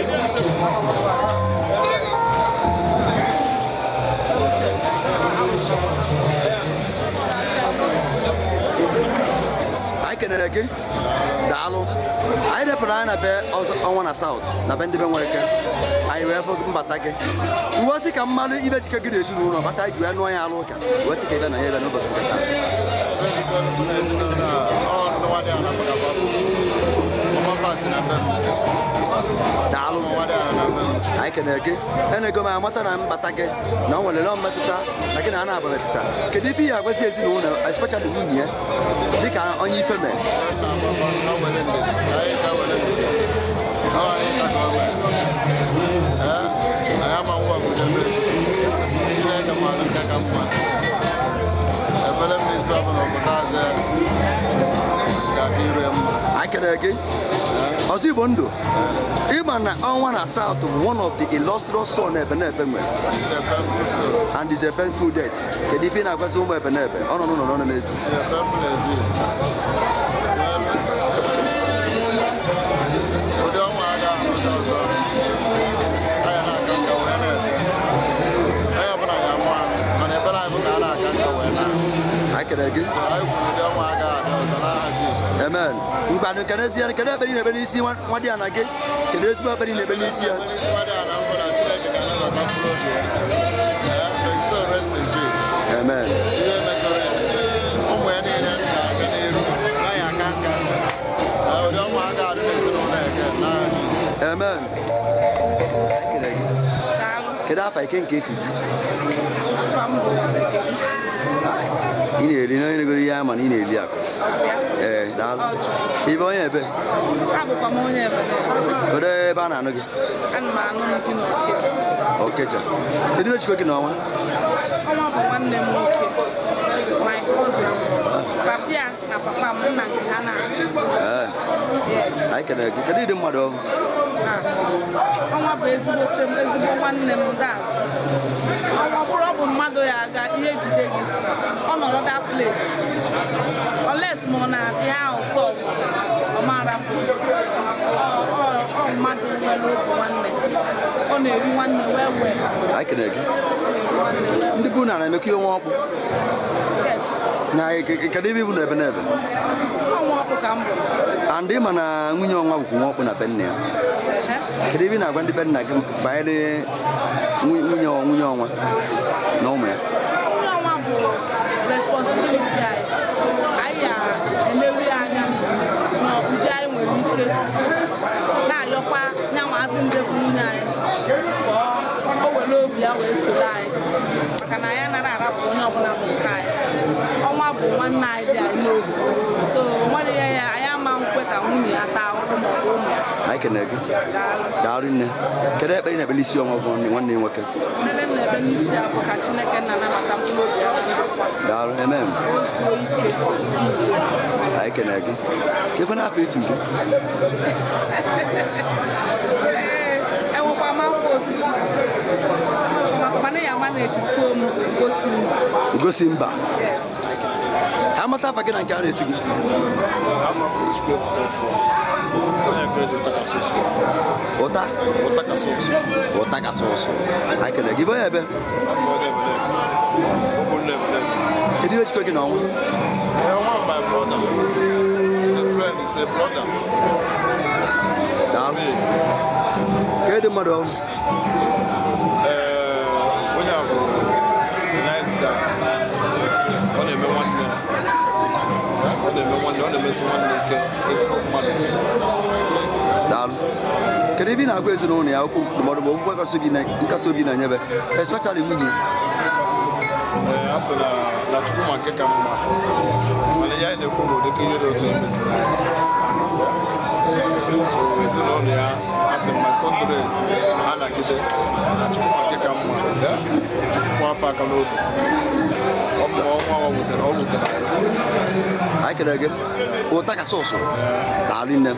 Anyị kenere gị. Daalụ. Anyị depụrụ anya na be ọnwa na South na be ndị be Nweke. Anyị wee fụ mbata gị. Mgbe sị ka mmalụ ibe jike gị na ezinụlọ bata anyị ji wee nụọ ya alụ ụka wee sị ka ị bịa na ya ebe n'ụbọchị nke taa. Daalụ. Anyị Kene gị enego m amata na mbata gị na ọ nwere nọọ mmetụta na gị na a na-aba metụta. Kedu ife ihe agwazi ezinụlọ, especially nwunye ya, dịka onye ife mee? Ha were ndidi, ka anyị ka were ndidi. Ọ anyị ka ka ọ mee. Ee, anyị ama ngwa ọbụla ebe Chineke maara nke ka mma. Ekpere m n'isi ọ bụ na obodo azụ ya ga-aka iru ya mma. Anyị kere gị ọzọ. Igbo ndụ, ịma na ọnwa na South bụ one of the illustrious son Ebenebe nwere and is a painful death. Kedu ife ị na-agwazi ụmụ Ebenebe? Ọ nọ n'ụlọ, nọ n'ezi. Yeah, painful exit. Well, ụdị ọnwa a ga-ahụzi ọzọ. Anyị na-aka nka wee na-ete. Onye ọbụla ya anwụ anwụ, mana ebere anyị bụ ka a na-aka nka wee na. Anyị kere gị. So anyị kwuru ụdị ọnwa a ga-adị ọzọ n'aha Jizọs. Amen. Mgbanụ kenezie, kedu ekpere ị na-ekpe n'isi nwa dị ya na gị? Kedu ezigbo ekpere ị na-ekpe n'isi ya? Ekpere n'isi nwa dị ya na mbụ na Chineke ga-anabata mkpụrụ obi ya. Ee, may his soul rest in peace. Amen. Ihe mekọrọ ya, ụmụ ya niile ga-aga n'iru, naghị aka nka. Ee, ụdị ọnwa a ga-adị n'ezinụlọ eke n'aha Jizọs. Amen. Kedu afa ike nke etu gị? Afa m bụ Bekee. Ị na-eri na onye negoro ihe ama na ị na-eri akụ. Ee, daalụ. Ibe onye ebe? Abụkwa m onye Ebenebe. Kedu ebe a na-anụ gị? Ana m anụ ndị n'Ọkịja. Ọkịja. Kedu ihe jikọ gị n'ọnwa? Ọnwa bụ nwanne m nwoke, my cousin. Papia na papa m nna ji ha na. Ee. Yes. Anyị kelere gị. Kedu ịdị mmadụ ọhụụ? Ah, ọnwa bụ ezigbote m, ezigbo nwanne m das. Ọnwa bụrụ ọ bụ mmadụ ya aga ihe jide gị. Ọ nọrọ that place. Unless ma ọ na ihe ahụ sọ ọ ma rapụ. Ọ mmadụ nwere obi nwanne. Ọ na-eri nwanne wee wee. Anyị kelere gị. Ndị bụ na na-emekọ ihe nwa ọkpụ? Yes. Na kedu ebe ibu na ebe na ebe? Ọnwa ọkpụ ka m bụ. And ịma na nwunye ọnwa bụkwa nwa ọkpụ na be nne ya. Kedu ebe ị na-agwa ndị be nna gị banyere nwunye ọnwa na ụmụ ya? Nwunye ọnwa bụ responsibility anyị. Anyị ga-eleru ya anya na ụdị anyị nwere ike na-ayọkwa nyanwazi ndị bụ nwunye anyị ka o were obi ya wee soro anyị, maka na anyị anaghị arapụ onye ọbụla bụ nke anyị. Ọnwa bụ nwanne anyị dị anyị n'obi, so o nwere ihe ya anyị ama nkwe ka nwunye ya taa ahụhụ maọbụ ụmụ ya. Anyị kelere gị. Daalụ nne. Kedu ekpere ị na-ekpere isi ọnwa bụ nwanne gị nwoke? Ekpere m na-ekpe n'isi ya bụ ka Chineke nna anabata mkpụrụ obi ya na ndokwa. Daalụ, amen. O zuo ike n'udo. Anyị kelere gị. Kekwe n'afọ etu gị? Ee, enwekwa m afọ otiti maka mana ya ama na-eji tuo m gosi mba. Gosi mba. Yes. Ka amata afa gị na nke a na-etu gị. Afa m bụ Chukwuebuka Ọfọ, onye nke eji ụta kasị ụsụ. Ụta? Ụta kasị ụsụ. Ụta kasị ụsụ. Anyị kelere gị. Bụ onye ebe? Abụ m onye Ebenebe. Ụmụnne Ebenebe. Kedu ihe jikọ gị na ọnwa? Eh, one of my brother. He's a friend, he's a brother. Daalụ. Kedu mmadụ ọhụụ? Ee, onye a bụ a nice guy. Ọ na-eme nwanne. Ọ na-eme nwanne, ọ na-emesi nwanne ike, ezigbo mmadụ. Daalụ. Kedu ebe ị na-agwa ezinụlọ ya okwu ndụmọdụ ma okwu nkasi obi na-enyebe, especially nwunye? Ee, a sị na Chukwu ma nke ka mma, mana ihe anyị na-ekwu bụ ụdịka ihe dị otu emezina ya. So ezinụlọ ya, a sị my condolence, ha nagide na Chukwu ma nke ka mma. Ya, Chukwu kwụ afọ aka n'obi. Ọ bụ ma ọnwa ọ wutere, ọ wutere anyị. Anyị kelere gị. Ụta kasị ụsụ. Daalụ nne.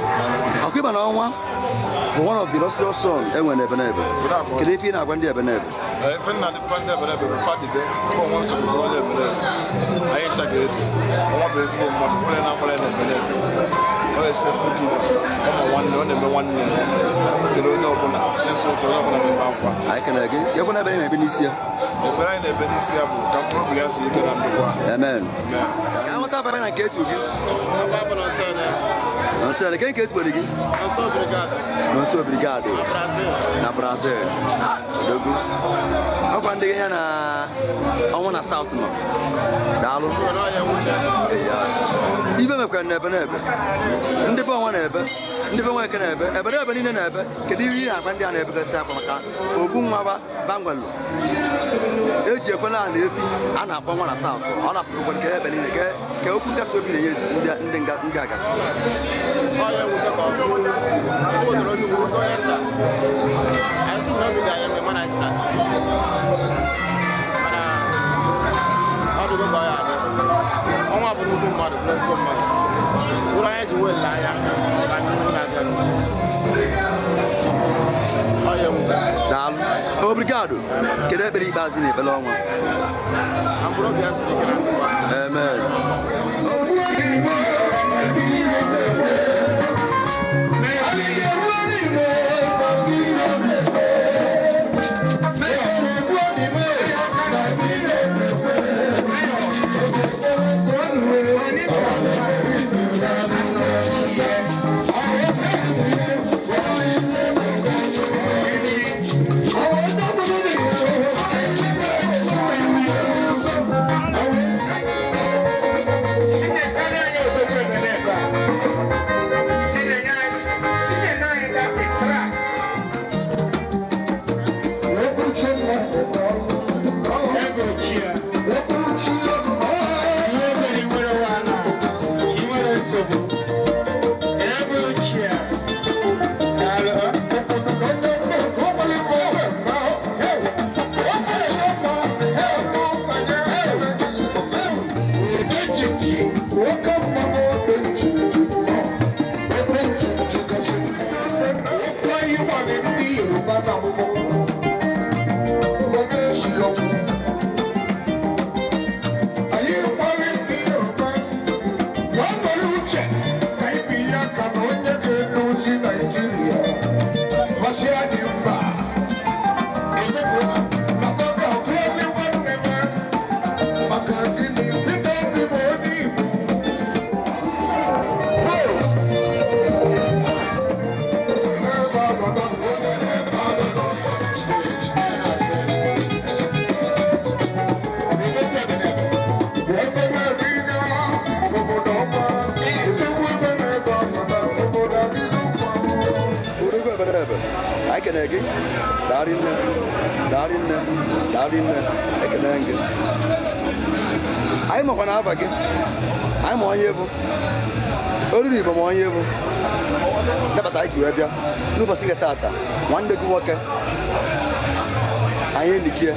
Ọkụ ịba na ọnwa bụ one of the illustrious son e nwere n'Ebenebe. Kedu ife ị na-agwa ndị Ebenebe? Ee, ife nna dịkwa ndị Ebenebe bụ fadibe bụ onwe m sokwuru onye Ebenebe. Anyị ncha ga-edo. Ọnwa bụ ezigbo mmadụ, onye na-akwara ya na Ebenebe. Ọ na-ese forgiver, ọ ma nwanne, ọ na-eme nwanne. Ọ butere onye ọbụla sịsọ ụtọ, onye ọbụla na-ebe akwa. Anyị kelere gị. Ekwe na ebere na-ekpe n'isi ya. Ekpere anyị na-ekpe n'isi ya bụ ka mkpụrụ obi ya zuo ike na ndokwa. Amen. Ka amata abara na nke etu gị. Afa bụ na nsọ na. Nọnso nke nke ezigbere gị? Nọnso Brigade. Nọnso Brigade. Na Brazil. Na Brazil. Odogwu. Ọkwa ndị ya na ọnwụ na South nọ. Daalụ. Eya. Ibe mekwara na ebe na ebe. Ndị be ọnwa na-ebe, ndị be nweke na-ebe, ebe na ebe niile na-ebe. Kedu ihe ị na-agwa ndị a na-ebegasị akwa maka ogbu nwa ba bangwelu? Eji ekwela a na-efi a na-akpọ nwa na South. Ọ napụrụ nke ebe niile ka okwu nkasi obi na-enye ezi ndị ndị agasị. Onye nwute ka ọ bụ. O wetara onye ugwu, onye nta. Anyị sị na obi ga-anya mgbe mana anyị sịrị asị. Mana ọ dịgo ka ọ ya adị. Ọnwa bụ nnukwu mmadụ, bụ ezigbo mmadụ. Bụrụ anyị ji wee lee anya na n'ihu na-abịa. Ọ ya nwute. Daalụ. Obrigado. Kedu ekpere ikpeazụ na ekpere ọnwa? Na mkpụrụ obi ya siri ike na ndụ. Amen. Odogwu ebere anyị kene gị. Daarị nne, daarị nne, daarị nne, ekene gị. Anyị makwa na aba gị, anyị ma onye bụ oriri Igbo, ma onye bụ nabata anyị ji wee bịa n'ụbọchị nke taata. Nwanne gị nwoke anyị enikie,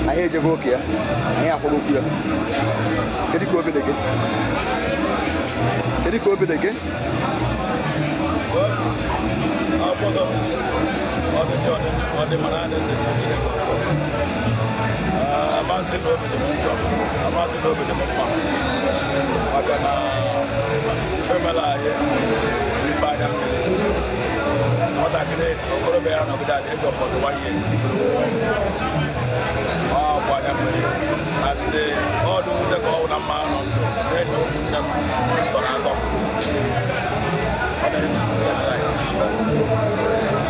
anyị ejego oke ya, anyị akwụrụ okwu ya. Kedu ka obi dị gị? Kedu ka obi dị gị? Akwụkwọ nsọ si ọ dị njọ, ọ dị mana a na-ete na Chineke ụtọ. Amasị na obi dị m njọ, amasị na obi dị m mma, maka na ife mere anyị bụ ife anya mmiri. Nwatakịrị okorobịa ya nọgide at the age of 41 years tipụrụ ọ bụ anya mmiri na ndị ọdụ nwute ka ọ wụ na mma nọ ndụ na-enye ụmụnne m ndị tọrọ atọ. Ọ na-eji sleepless night, but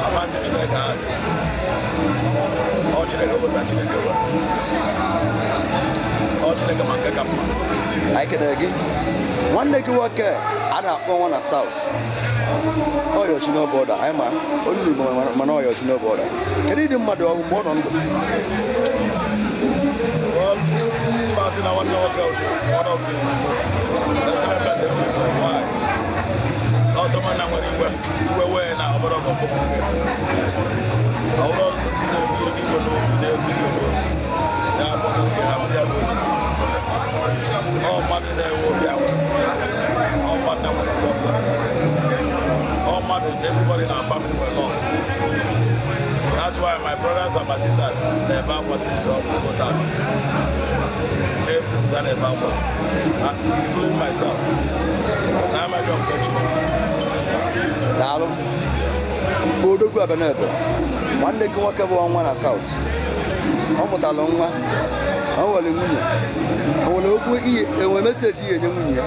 ama ndị Chineke ajụ. Ọ Chineke weta, Chineke were. Ọ Chineke ma nke ka mma. Anyị kenere gị. Nwanne gị nwoke a na-akpọ nwa na South, ọyọ Chinoboda, anyị ma olulu Igbo, mana ọyọ Chinoboda. Kedu ịdị mmadụ ọ bụ mgbe ọ nọ ndụ? Well, Maazị na nwanne nwoke bụ one of the most excellent person. Why? Ọsọ nwanne nwere iwe iwe wee na ọbụrụ ọgọ mkpofu gị. Ọ bụrụ na-ebu igwe n'obi, na-ebu igwe n'obi ya bụ ọdụ gị ha ya n'obi. Ọ mmadụ na-enwe obi aṅụrị. Ọ mmadụ na-enwere problem. Ọ mmadụ everybody in our family were loved. That's why my brothers and my sisters na-ebe akwa since ọ bụ taa. Every day na-ebe akwa, including myself. Na amaghị ọbụla Chineke. Daalụ. Odogwu Abenebe, nwanne gị nwoke bụ nwa na South, ọ mụtara nwa, o nwere nwunye, o nwere okwu ihe, enwe message ihe enye nwunye ya?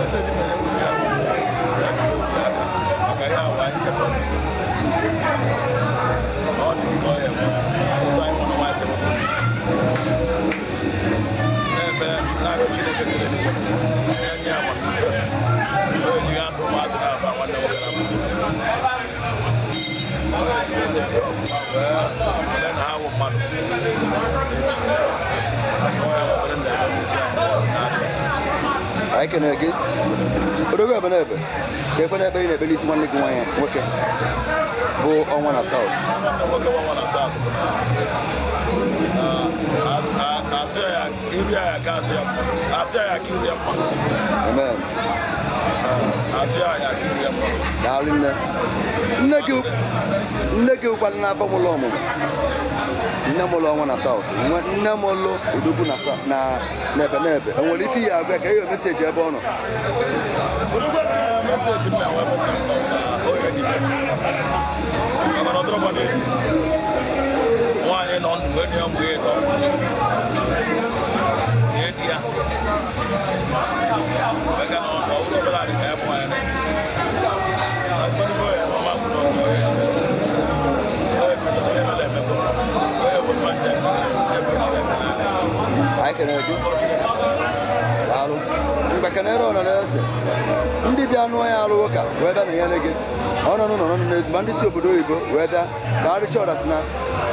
Message mere nwunye ya. Second ọ dị dịka ọ ya enwe ụtọ anyị nwere nwaanyị sebe na-ebe na-arịọ Chineke kere eluigwe ya nye amamife o ejighị azụ ụmụazị na-aba nwanne nwoke na ọfụma wee lee na ha wụ mmadụ echi sọ ya webere na-ebe n'isi ahụ mmadụ na-abịa. Anyị kenere gị, odogwu Ebenebe. Ka ekwe na-ekpere na-ekpere n'isi nwanne gị nwaanyị nwoke bụ Ọnwa na South. Nwanne nwoke Ọnwa na South bụ na azụ ya iri ya ka azụ ya azụ ya ka iri ya mma. Amen. Azụ ya ya ka iri ya mma. Daalụ. Nne nne gị, nne gị ụkwadị n'afọ mụlụ ọmụmụ, nne mụlụ Ọnwa na South, nne mụlụ odogwu na na Ebenebe, enwere ife ihe agwa ka ihe message ebe ọ nọ? Message m na-enwe bụ nne m nọ na onye dike maka na ọ dọrọkwa n'ezi nwaanyị nọ ndụ wee nye ụmụ ya ịtọ nye di ya wee ga n'ọnụ ọ bụrụ obere adị ka ya bụ nwaanyị na mkparịta ya na ọma kwuru ọnụ onye dibezi onye dibeta na ihe mere emekwa onye bụ mma njem nyefe Chineke n'aka. Anyị kenere gị, daalụ. Mgbe kenere ọnọ na eze ndị bịa nụọ ya alụ ụka wee bịa nọnyere gị ọnọ n'ụlọ nọ n'ezi, ma ndị si obodo oyibo wee bịa ka arịcha ọdat na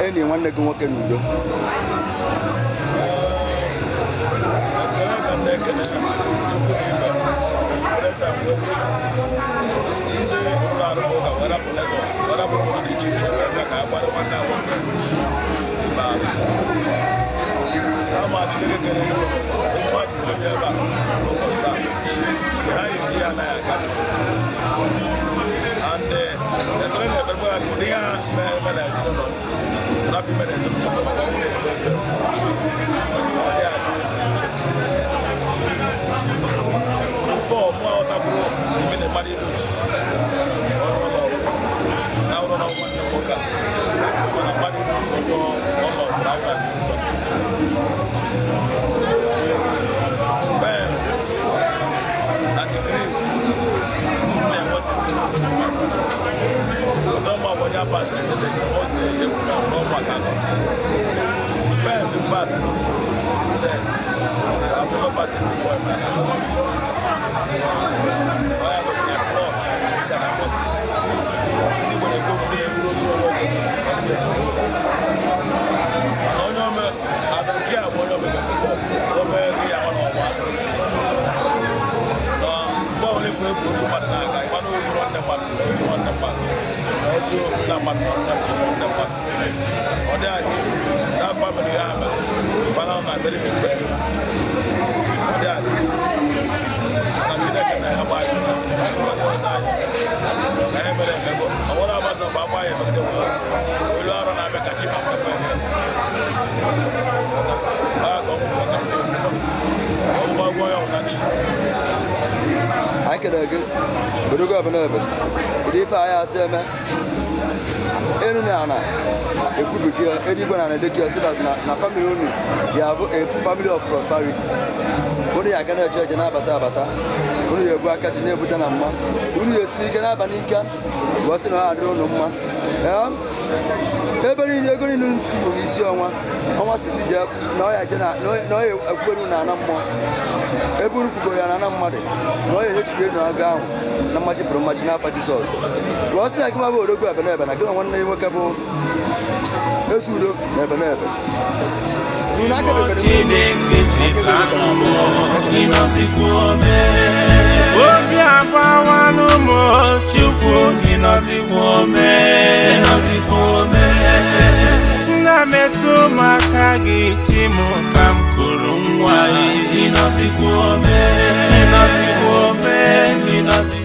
enyi nwanne gị nwoke n'udo. Ekele ka m na-ekele ikwu na ibe, friends and well wishers, ndị ụlọ arụmụka ụka wee rapụ Lagos, wee rapụ obodo dị iche iche wee bịa ka a gbara nwanne ha nwoke ikpeazụ. Ama Chineke kere ilu nwa ji wee bịa ebe a n'ụbọchị taa nke ha ga-eji ya anaghị aka mma. And ekpere na ekpere ya bụ ụdị ihe ha mere eme na ezinụlọ rapụ ime na ezinụlọ fe, maka ọ bụrụ ezigbo efe ọ dị adị ezi nchefu. Before mụ aghọtabụrụ ime na mmadụ ilus onye ụlọ na ụlọ na nwanne m nwoke a, mana mmadụ ilus onye ụlọ na ụlọ adịzi sọ pains and the grief na-enwe sisi this my brother. Because ọmụ abụọ onye pasịrị message the first day ekwu na ọmụ aka nọ the pains pass. Since then I've never passed it before in my life. So onye gosi na blood is thicker than water. Ndị Igbo na-ekwu okwu sị na eburu ozu onye ọzọ n'isi, ọ dịghị ekwu. Mana onye ome adọji a bụ onye omebe before o mee ya, mana ọnwa adịrịzi na mgbe ọbụla efu ebu ozu mmadụ na-aga, ịma na ozu nwanne mmadụ na ozu nwanne mmadụ na ozu nna mmadụ na nne mmadụ na nne mmadụ, ọ dịghị adị isi. That family ya mere fana na very big pain, ọ dịghị adị isi. Na Chineke na-agba anyị ume, ọ dị ọzọ anyị na ihe mere emego ọ nwere agbata bụ agba ya emegide nwere olu arụ na-abịa ka chi ma mmekọ eme ka ọ bụ ọkarịsị okwukwe ọ bụkwa ụgwọ ya ọdachi. Anyị kelere gị, odogwu Ebenebe. Kedu ife anyị asị eme enu na ana ekwubigo eluigwe na ana-edekọ si na family unu ya bụ a family of prosperity. Unu ya aga na-eje eje na-abata abata, unu ya ebu aka ji na-ebute na mma, unu ya esiri ike na-aba n'ike wee sị na ọ adịrị unu mma. Ee, ebe niile ego niile unu tụrụ n'isi Ọnwa, Ọnwa sisi jee na ọ ya je na ọ ya ekwukwere unu ana mmụọ ebe unu kwugoro ya na ana mmadụ na ọ ya enyechiri enu agụ ahụ na mmaji pụrụ mmaji n'afa Jizọs. Wee sị na gị ma bụ odogwu Ebenebe na gị na nwanne ya nwoke bụ ezi udo na Ebenebe unu aka mepere. Chineke cheta mụ, ịnọzikwa ome obi agbawanụ m. Chukwu, ịnọzikwa ome, ịnọzikwa ome. Nna, metụ m aka gị, chi m, ka m kụrụ nwa. Ịnọzikwa ome, ịnọzikwa ome, ịnọzikwa.